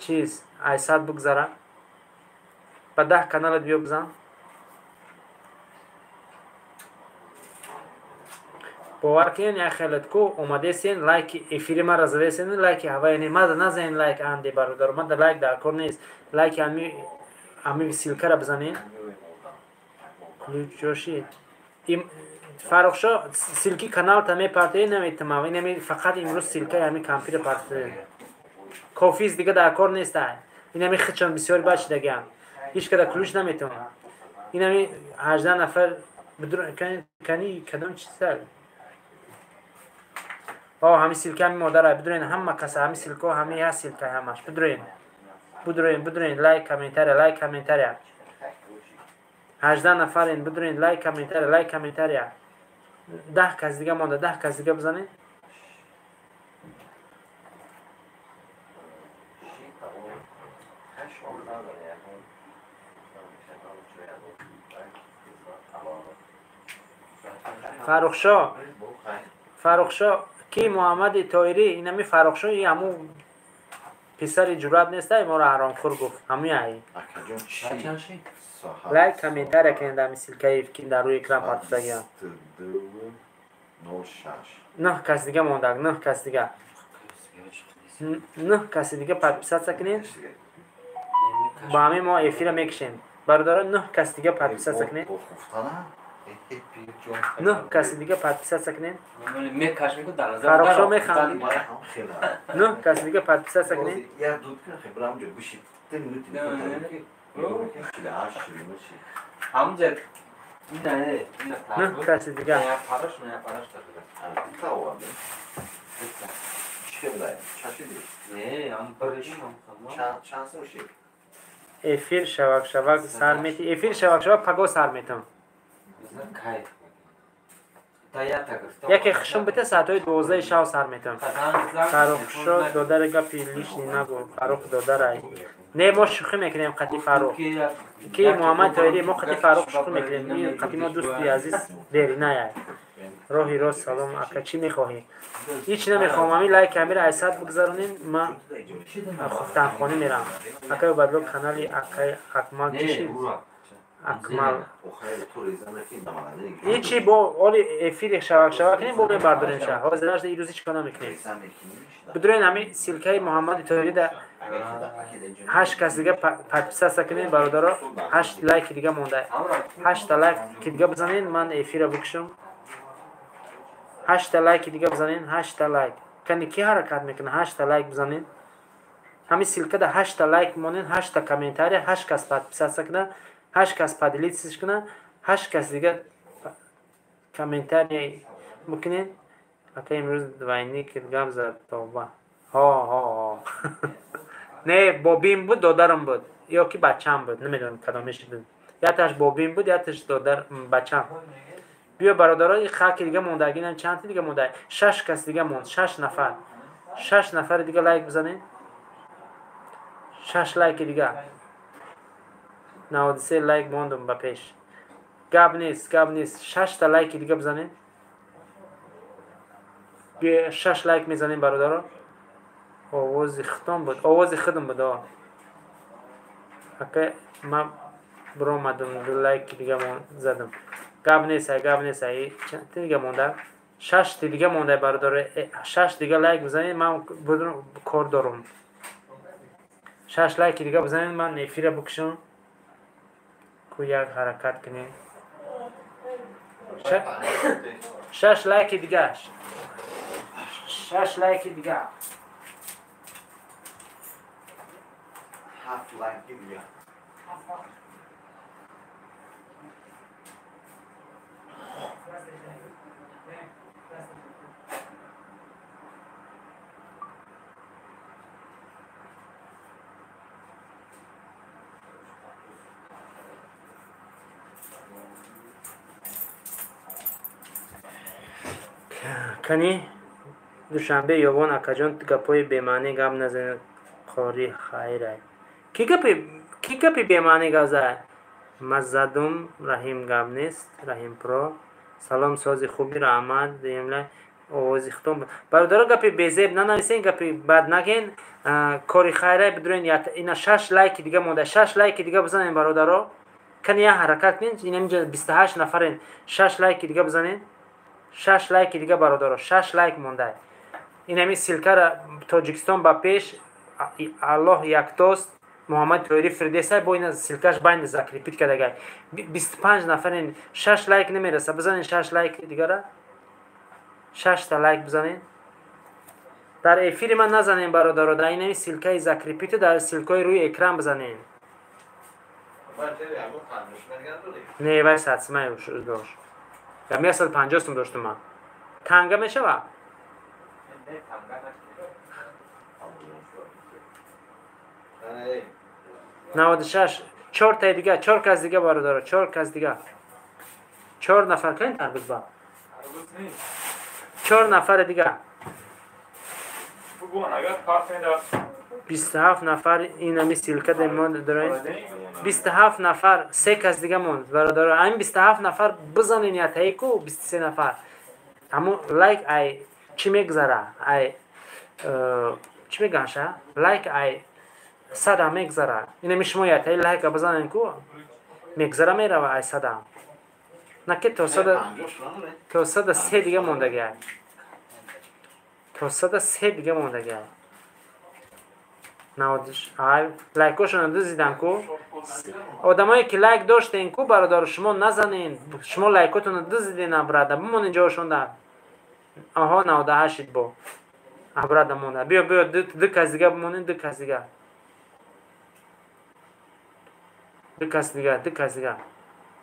A: чиз ай 100 бигзара. Ба 10 каналат биё бизан. Бовар кунед, як хелат ку омадесен, лайки эфири мара задесен, лайки ҳавае не мада назанен. Лайк анде, бародаро, мада лайк дар кор нест. Лайки ҳами ссылкара бизанен. Ключоши Фаррухшо, ссылки каналта мепартои, наметамав. Инами фақат имрӯз ссылкаи ҳами кампира партои кофист, дига дар кор неста. Инами хичон бисёри бачидагиам, ҳеҷ када ключ наметавонам. Инами 18 нафар кани кадом чиза. О, ҳами ссылка ҳами модара. Бидурен, ҳама каса ҳами ссылко, ҳами як ссылка ҳамаш. Бидурен, бидурен, бидурен, лайк, комментария, лайк, комментария. 18 нафарен. Бидурен, лайк, комментария, лайк, комментария. 10 кас дига монда, 10 кас дига бизанед. Фаррухшо, Фаррухшо, ки Муҳаммади Тоирӣ, инами Фаррухшо, и ҳаму писари ҷуръат нестай, моро ҳаромхӯр гуфт, ҳамуи ай. Лайк, комментария кунед ҳами ссылкаи, ки дар рӯи экран партофтагиам. Нӯҳ кас дига мондаг, нӯҳ кас дига, нӯҳ каси дига подписаться кунед, ба ҳамин мо эфира мекушем, бародаро. Нӯҳ каси дига подписаться кунед, нӯҳ каси дига подписаться кунед. Фаррухшо, механдӣ? Нӯҳ каси дига подписаться кунед. Нӯҳ каси дига. Эфир шавак шавак сар мети? Эфир шавак шавак паго сар метам. Яке хушум бите, соатҳои 12-и шав сар метам. Фаррухшо, додари, гапи лишний нагӯ. Фаррух додарай не, мо шӯхӣ мекунем қати Фаррух, ки Муҳаммад Тоирӣ, мо қати Фаррух шӯхӣ мекунем. Ин қати мо дӯсти азиз деринаяй. Роҳи рост. Салом, ака, чӣ мехоҳӣ? Ҳеҷ намехоҳам. Ҳамин лайки амира ай 100 бигзаронем, ман хуфтанхонӣ мерам. Акай Убайдулло, канали акай Акмал чӣ шид? Акмал ҳечи, бо оли эфири шавак шавак кунем, бо мебардорем ша. Ҳозир ирӯзи чӣ кор намекунем? Бидурен, ҳамин ссылкаи Муҳаммади Тоирида ҳашт кас дига подписаться кунем, бародаро. Ҳашт лайки дига монда, ҳашта лайки дига бизанен, ман эфира бикушам. Ҳашта лайки дига бизанен, ҳашта лайк. Кани, ки ҳаракат мекунад? Ҳашта лайк бизанен. Ҳамин ссылкада ҳашта лайк монен, ҳашта комментария, ҳашт кас подписаться кунад, ҳашт кас поделиться кунад, ҳашт кас дига комментария бикунед. Ака, имрӯз двойник гап зад, тавба. Ҳо, ҳо, ҳо, не, бобим буд, додарам буд ё ки бачам буд, намедонам кадомеш буд. Якташ бобим буд, якташ додар, бачам. Биё, бародаро, хаки дига мондагинам чандти дига монда? Шаш кас дига монд, шаш нафар, шаш нафари дига лайк бизанед, шаш лайки дига. 93 лайк мондум ба пеш. Гап нест, гап нест. 6 та лайки дига бизанем. 6 лайк мезанем, бародаро. Овози худтон буд, овози худам буд. Ака, ман биромадам, ду лайки дига задам. Гап нест, гап нест. Чанд дига монда? 6 дига монда, бародаро. 6 дига лайк бизанед, ман кор дорам. 6 лайки дига бизанед, ман эфира бикушам. Ку як ҳаракат кунем. 6 лайки дига. 6 лайки дига.
B: 7 лайки дига.
A: Кани Душанбе Ёвон акаҷон, гапҳои бемаънӣ гап назанед, қори хайрай. Ки гапи бемаънӣ гап зад? Мазадум Раҳим, гап нест. Раҳим Про. Салом, сози хуби, раҳмат. Овози худтон. Бародаро, гапи безеб нанависен, гапи бад наген. Кори хайрай, бидурен, ина 6 лайки дига монда. 6 лайки дига бизанем, бародаро. Кани як ҳаракат кунед, ина инҷа 28 нафарен. 6 лайки дига бизанед. 6 лайки дига, бародаро, 6 лайк монда. Инами ссылка ра Тоҷикистон ба пеш, Аллоҳ яктост, Муҳаммад Тоҳирӣ Фирдесай бо ина ссылка ш байни закрепить кардагай. 25 нафарен, 6 лайк намераса. Бизанед 6 лайк дигара. 6 та лайк бизанед. Дар эфири ман назанем, бародаро, дар инами ссылка и закрепить, дар ссылка и рӯи экран бизанед. Не, вай сатсмай дошт. Ям 150 сум доштум ман. Танга мешава? 96, 4 таи дига, 4 кас дига, бародаро, 4 кас дига. 4 нафар кайн тарбуз ба. 4 нафари дига. 27 нафар инами ссылка мо дорем. 27 нафар, се кас дига монд, бародаро. Ҳамин 27 нафар бизанен ятаи ку 23 нафар. Ҳамун лайк ай чӣ мегзара? Ай чӣ меганша? Лайк ай сада мегзара. Инами шумо ятаи лайка бизанен ку мегзара, мерава ай сада. На ки то сада, то сада се дига мондагиай. То сада се дига мондагиай. Лайкошонро дузидан ку. Одамое ки лайк доштен ку, бародаро, шумо назанен, шумо лайкотонро дузиден, абрада бимонен ҷоашонда. Аҳо, 98 бо абрада монда. Биё, биё, ду кас дига бимонен, ду кас дига, ду кас дига, ду кас дига.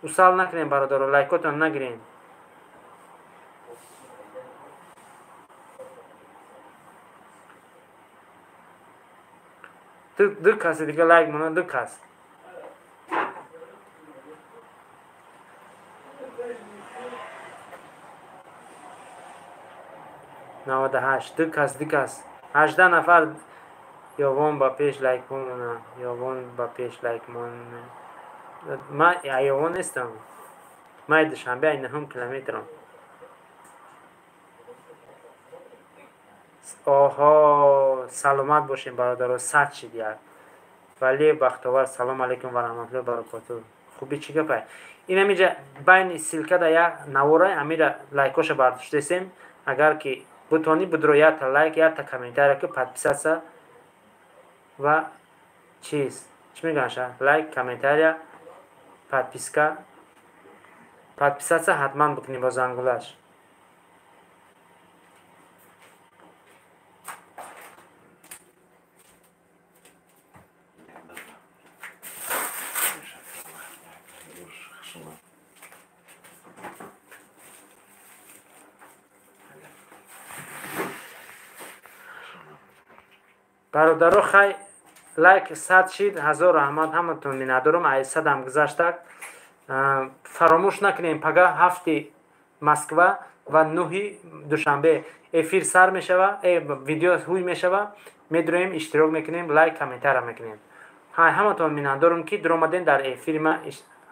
A: Усал накунем, бародаро, лайкотон нагирем. Ду каси дига лайк монад, ду кас. 98, ду кас, ду кас, 18 нафар. Ёвон ба пеш, лайк монад. Ёвон ба пеш, лайк монад. Ман Ёвон нестам, ман Душанбе, ай нӯҳум километрам. Оҳо, саломат бошем, бародаро, 100 шид як. Вале Бахтовар, салом алейкум ва раҳматуллоҳи баракоту. Хуби, чӣ гапай? Инамиҷа байни ссылка да як навора, амира лайкоша бардоштесем. Агар ки бутонӣ, будро якта лайк, якта комментария ки подписаться ва чиз, чӣ меганша, лайк, комментария, подписка, подписаться ҳатман бикунӣ бо зангулаш. Бародаро, хай, лайк 100 шид, ҳазор раҳмат, ҳаматон миннатдорам. Ай садам гузаштак. Фаромӯш накунем, пага 7-и Москва ва 9-и Душанбе эфир сар мешава, видео ҳуй мешава. Медроем, иштирок мекунем, лайк, комментария мекунем. Ҳаматон миннатдорам, ки дуромадем дар эфири ма.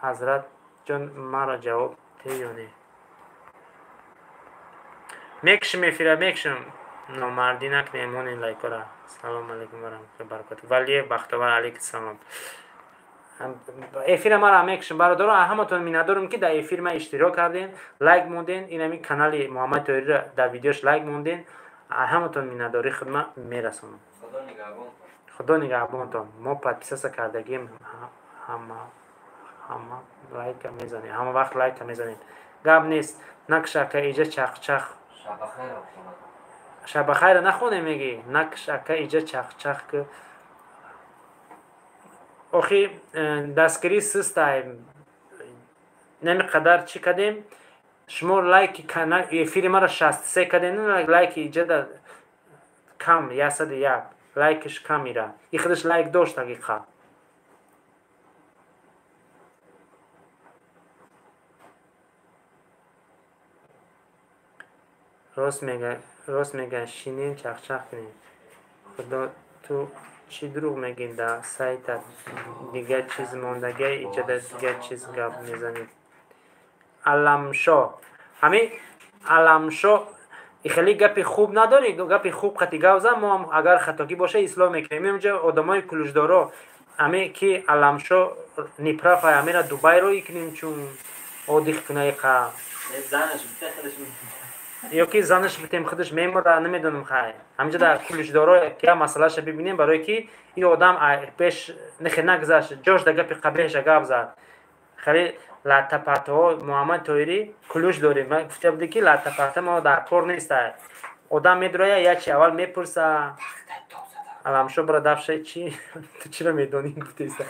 A: Ҳазрат Ҷон, маро ҷавоб те ё не? Мекушим эфира, мекушим. Номардӣ накунем, монен лайкора. Салом алейкум ва раҳматуллоҳи баракотуҳ. Валиев Бахтовар, алейкум салом. Эфира мара мекушим, бародаро, ҳаматон миннатдорам, ки дар эфир ма иштирок кардем, лайк монден, ин ҳамин канали Муҳаммад Тоҳириро дар видеош лайк монден. Ҳаматон миннатдории худма мерасонам. Худо нигаҳбонтон. Мо подписаться кардагием, ҳама лайка мезанем, ҳама вақт лайка мезанем. Гап нест, накш ака, иҷа чахчах. Шабахайра нахонем, меги. Накш ака, иҷа чахчах ки. Охи дастгирӣ систай, нами қадар чӣ кардем, шумо лайки эфири маро 63 кардем, лайки иҷада кам, 101 лайкиш кам ира. И худаш лайк дошт ҳақиқат. Рост мега, шинен чахчах кунем. Худо, ту чӣ дурӯғ мегӣ? Дар сайтат дигар чиз мондагия, иҷада дигар чиз гап мезанӣ. Аламшо, ҳамин Аламшо, хеле гапи хуб надорӣ, гапи хуб қати гап зан, мо ҳам агар хатогӣ боша ислоҳ мекунем. Инҷа одамои кулушдоро, ҳаме ки Аламшо неправ, ҳамера Дубай роӣ кунем, чун одих кунаиқа. Ё ки занаш битем, худаш мемора, намедонам. Хай, ҳаминҷа дар кулушдоро я масъалаша бибинем, барое ки ин одам пеш нехе нагзашт, ҷош да гапи қабеҳша гап зад. Хеле латтапаттаҳо Муҳаммад Тоҳирӣ кулуш дорем. Ман гуфта будем, ки латтапатта мо дар кор неста. Одам медроя, ячи аввал мепурса. Аламшо, бара дафша, чи ту чиро медонӣ, гуфтеса?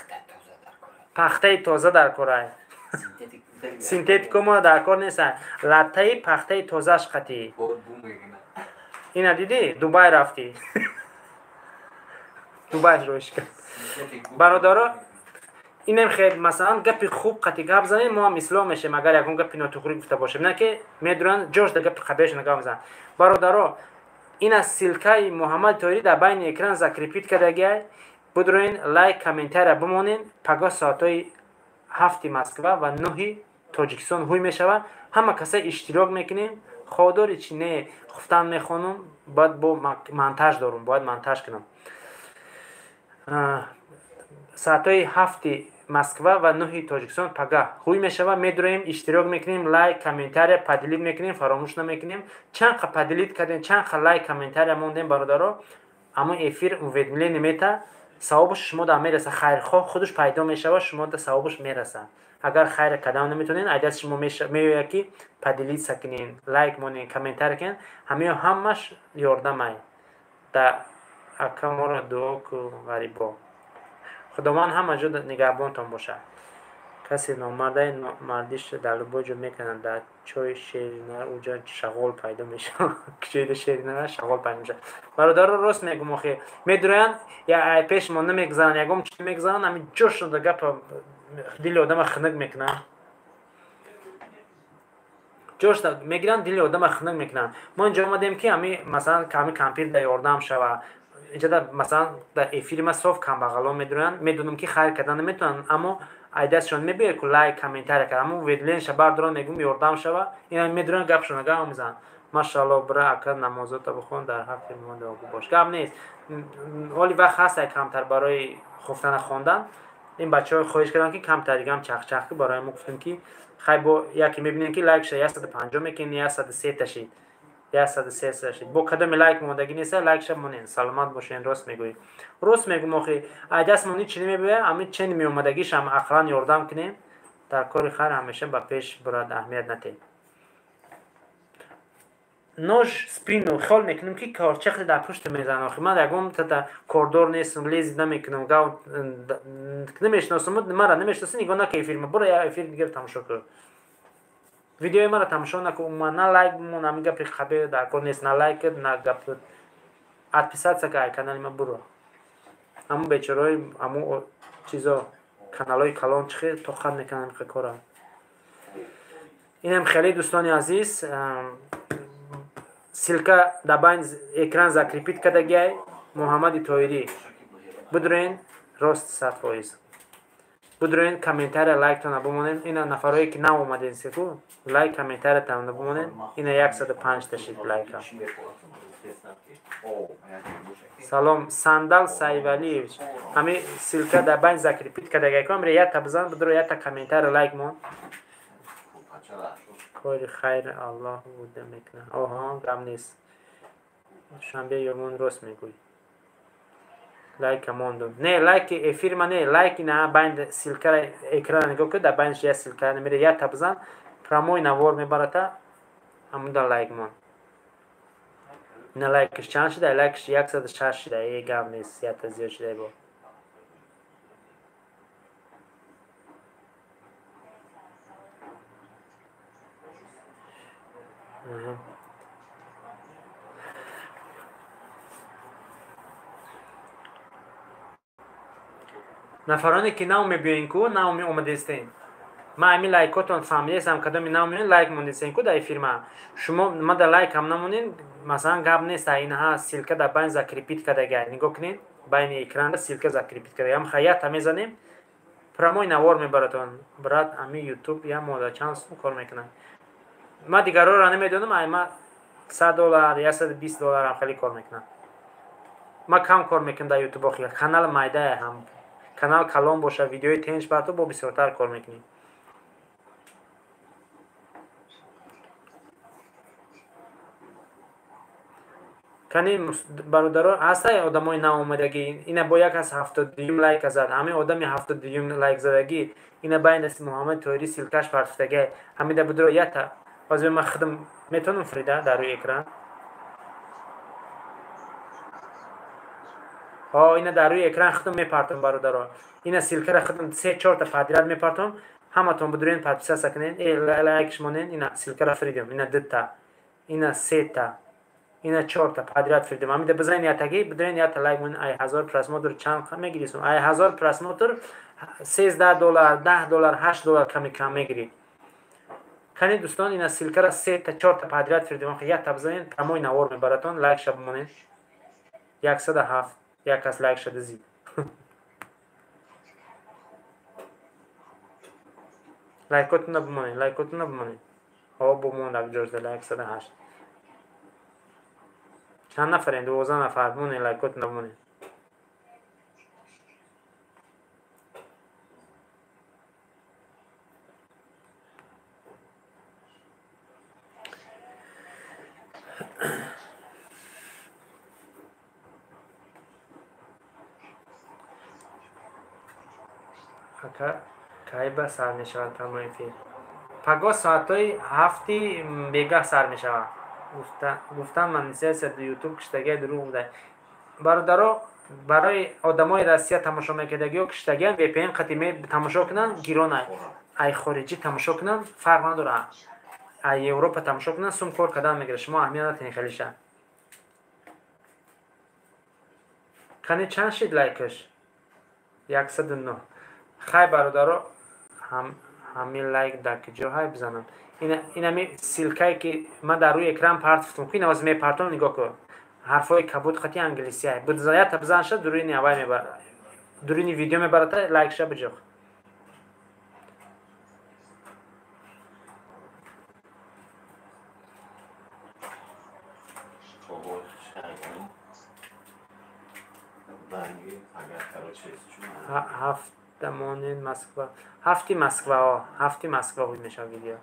A: Пахтаи тоза дар корай, синтетико мо дар кор неста. Латтаи пахтаи тозааш қатӣ. Ина дидӣ, Дубай рафтӣ, Дубай роиш кард. Бародаро, инем хел, масалан, гапи хуб қати гап занем, мо ҳам ислоҳ мешем, агар ягон гапи нотуғрӣ гуфта бошем. На ки медуранд, ҷош да гапи қабеҳшона гап мезананд. Бародаро, ин аз ссылка и Муҳаммад Тоҳирӣ дар байни экран закрепить кардагиай. Бидроен, лайк, комментария бимонен. Пагоҳ соатҳои 7-и Москва ва 9-и Тоҷикистон ҳуй мешавад, ҳама каса иштирок мекунем. Ходори чи не, хуфтан мехонам, бояд бо монтаж дорум, бояд монтаж кунам. Соатҳои 7-и Москва ва 9-и Тоҷикистон пагаҳ ҳуй мешавад, медроем, иштирок мекунем, лайк, комментария, поделить мекунем, фаромӯш намекунем. Чанд қа поделить кардем, чанд қа лайк, комментария мондем, бародаро, аммо эфир уведомление мета, савобаш шумо да мераса. Хайрхоҳ худаш пайдо мешавад, шумо да савобаш мераса. Агар хайра кардам наметонен, ай даст шумо меояд, ки поделиться кунен, лайк монен, комментария кунен, ҳамаё ҳамаш ёрдамай. Да ака, моро дуо ку, ғарибо. Худованд ҳама ҷо нигаҳбонтон бошад. Касе номардай, мардиш дар любой ҷо мекунад. Дар чои шерина уҷа шағол пайдо мешавад. Чойи шерина шағол пайдо мешавад. Бародаро, рост мегум, охи медуроянд, пеш мо намегзаранд, ягон чи мегзаранд, ҳамин ҷошонда гапа дили одама хунук мекунанд. Ҷош мегиранд, дили одама хунук мекунанд. Мо инҷо омадем, ки ҳами масалан ҳами кампир да ёрдам шава. Инҷа масалан дар эфири ма соф камбағалон медуроянд, медонам, ки хайр кардан наметавонанд, аммо ай дастшон мебиёяд ку лайк, комментария кард, аммо уведомление ша бардоранд, мегӯм ёрдам шава. Ина медуроянд, гапшона гап мезананд. Машаалло, бира ака, намозота бихон, дар ҳаққи мо дуогӯ бош. Гап нест, ҳоли вақт ҳаст камтар барои хуфтана хондан. Ин бачаҳо хоҳиш карданд, ки камтар дигам чахчах ки барои мо. Гуфтем, ки хай, бо яке мебинем, ки лайкша 150 мекунем, 103 шид, 103 шид. Бо кадоми лайк мондагӣ неста, лайкша монен. Саломат бошен. Рост мегӯӣ, рост мегӯм. Охи ай дастмон ҳичи намебиёяд, ҳамин чени меомадагишам ақлан ёрдам кунем. Дар кори хайр ҳамеша ба пеш бурад, аҳамият натед. Нож спину хиёл мекунем, ки корчахе дар пушта мезанам. Охи ман ягон тата кордор нестам, лезить намекунам, гав намешиносам, мара намешиноси, нигоҳ нака эфир ма, бура я эфир дигар тамошо кун, видеои мара тамошо накун умуман. На лайк бимон, ҳамин гапи қабе дар кор нест, на лайк, на гап, отписаться ка канали ма, буро. Ҳамун бечораҳои ҳамун чизо, каналҳои калон чӣ хел тоқат мекунанд ин кора. Инам хеле, дӯстони азиз, ссылка дар байн экран закрепить кардагиай Муҳаммади Тоҳирӣ, бидурен, рост 100%. Будроен комментария лайктона бимонен. Ина нафарое ки нав омаден секу лайк комментариятона бимонен. Ина 105 та шид лайка. Салом Сандал Сайвалиевич. Ҳами ссылка дар байн закрепить кардагай ку амре якта бизан будро якта комментария лайк мон. Кори хайр Аллоҳ буда мекунад. Оҳо, гап нест. Душанбе ёмон рост мегӯй. Лайка мондум. Не, лайки эфир ма не, лайки на байн ссылкара экрана нигоҳ кун, дар байнаш як ссылка намере, якта бизан, прямой навор мебарата, ҳамуда лайк мон. Ина лайкаш чанд шуда? Лайкаш 106 шуда. Э, гап нест, якта зиёд шуда бо. Нафароне ки нав мебиёен ку, нав меомадестен. Ман ҳамин лайкотон фаҳмидестам, кадоми нав меоен лайк мондестен ку дар эфир ма. Шумо ма дар лайк ҳам намонен, масалан гап нест, инаҳа ссылка дар байн закрепить кардагай. Нигоҳ кунед, байни экранда ссылка закрепить кардагай. Ҳам хаята мезанем, прямой навор мебаратон. Брат, ҳамин YouTube я мода чанд сум кор мекунад. Ман дигарҳоро намедонам, ай ма $100, $120 ҳам хеле кор мекунам. Ман кам кор мекунам дар YouTube охир. Канал майдае ҳам. Канал калон боша, видеои тенч бар ту бо бисёртар кор мекунӣ. Кани бародаро, ҳастай одамои наомадагӣ, ина бо як аз 72 лайк зад. Ҳамин одами 72 лайк задагӣ, ина байн аст Муҳаммад Тоҳирӣ ссылкаш партофтагай. Ҳамида будро ята. Ҳозир ман худам метавонам фрида дар рӯи экран. Ҳо, ина дар рӯи экран худам мепартом бародаро. Ина ссылкара худам 3-4 та подряд мепартом. Ҳаматон будурен подписаться кунен, лайкш монен, ина ссылкара фридем. Ина 2 та, ина 3 та, ина 4 та подряд фридем. Ҳамида бизанен ятаги, будурен ята лайк монен. Ай 1000 просмотр чанд мегирӣ сум? Ай 1000 просмотр $13, $10, $8 ками кам мегирӣ. Кани дӯстон, ина ссылкара 3 та, 4 та подряд фридем. Ята бизанен, прямой навор мебаратон, лайк ша бимонен. 107 як кас лайк шуда зид. Лайкотона бимонед, лайкотона бимонед. Ҳо, бимонад ҷош да лайк 108. Чанд нафарем? 12 нафар. Бимонед, лайкотона бимонед. Ака кайба сар мешавад прямой эфир? Пагоҳ соатҳои 7 бегаҳ сар мешавад. Гуфтам монетизатсия ютуб киштагиа дурӯғ буда. Бародаро, барои одамои Россия тамошо мекардагиҳо киштагиам VPN қати тамошо кунанд, гирон ай хориҷӣ тамошо кунанд, фарқ надорад. Ай Европа тамошо кунанд, сум кор кардан мегирад. Шумо аҳамият натиҳед хелиша. Кани чанд шид лайкаш? 109. Хай бародаро, ҳамин лайк дар куҷо ҳай бизанам? Инами ссылкае ки ман дар рӯи экран партофтам, ку ина ҳозир мепартом, нигоҳ кун. Ҳарфҳои кабуд хати англисия. Ята бизан шад, дуруни авай мебарад. Дуруни видео мебарад, лайк ша биҷоқ. Ҳафтамонен Москва. Ҳафти Москва, ҳафти Москва ҳуд мешавад видео.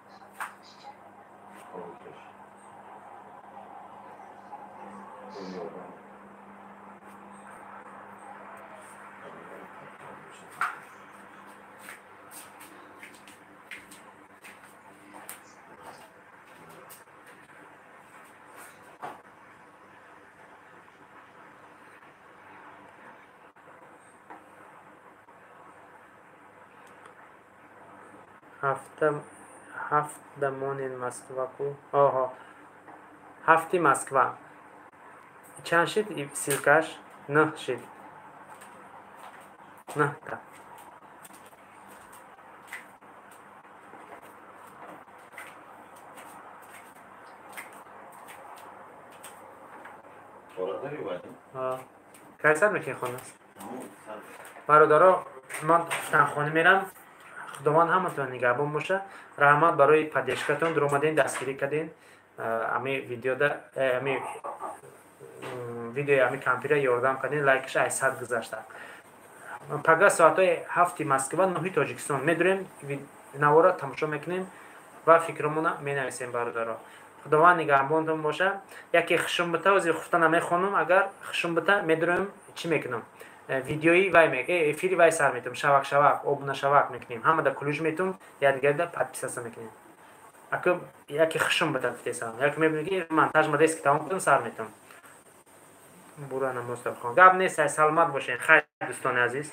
A: Ҳафтамонен Москва ку. Оҳо. Ҳафти Москва. Чанд шид ссылкаш? 9 шид. 9 та. Кай сар мекунӣ хона? Бародаро, Ман хуфтанхона мерам. Худованд ҳаматон нигаҳбон боша. Раҳмат барои поддержка тон, дуромаден, дастгирӣ карден. Ами видеода, ами видеои ами кампира ёрдам карден, лайкаш ай 100 гузашта. Пага соатҳои 7-и Москва, 9-и Тоҷикистон медурем, навора тамошо мекунем ва фикромона менависем. Бародаро, Худованд нигаҳбонтон боша. Яке хушум бита, ози хуфта намехонам. Агар хушум бита, медурем, чӣ мекунам? Видеои вай, эфири вай сар метум, шавак шавак обуна шавак мекунем, ҳамада ключ метум, якдигарда подписаться мекунем. Аку яке хушум бита, гуфтесам, яке мебинем, ки монтаж ма дески тамом кунам, сар метум. Бура, намоз хон, гап нест. Саломат бошен. Хайр, дӯстони азиз.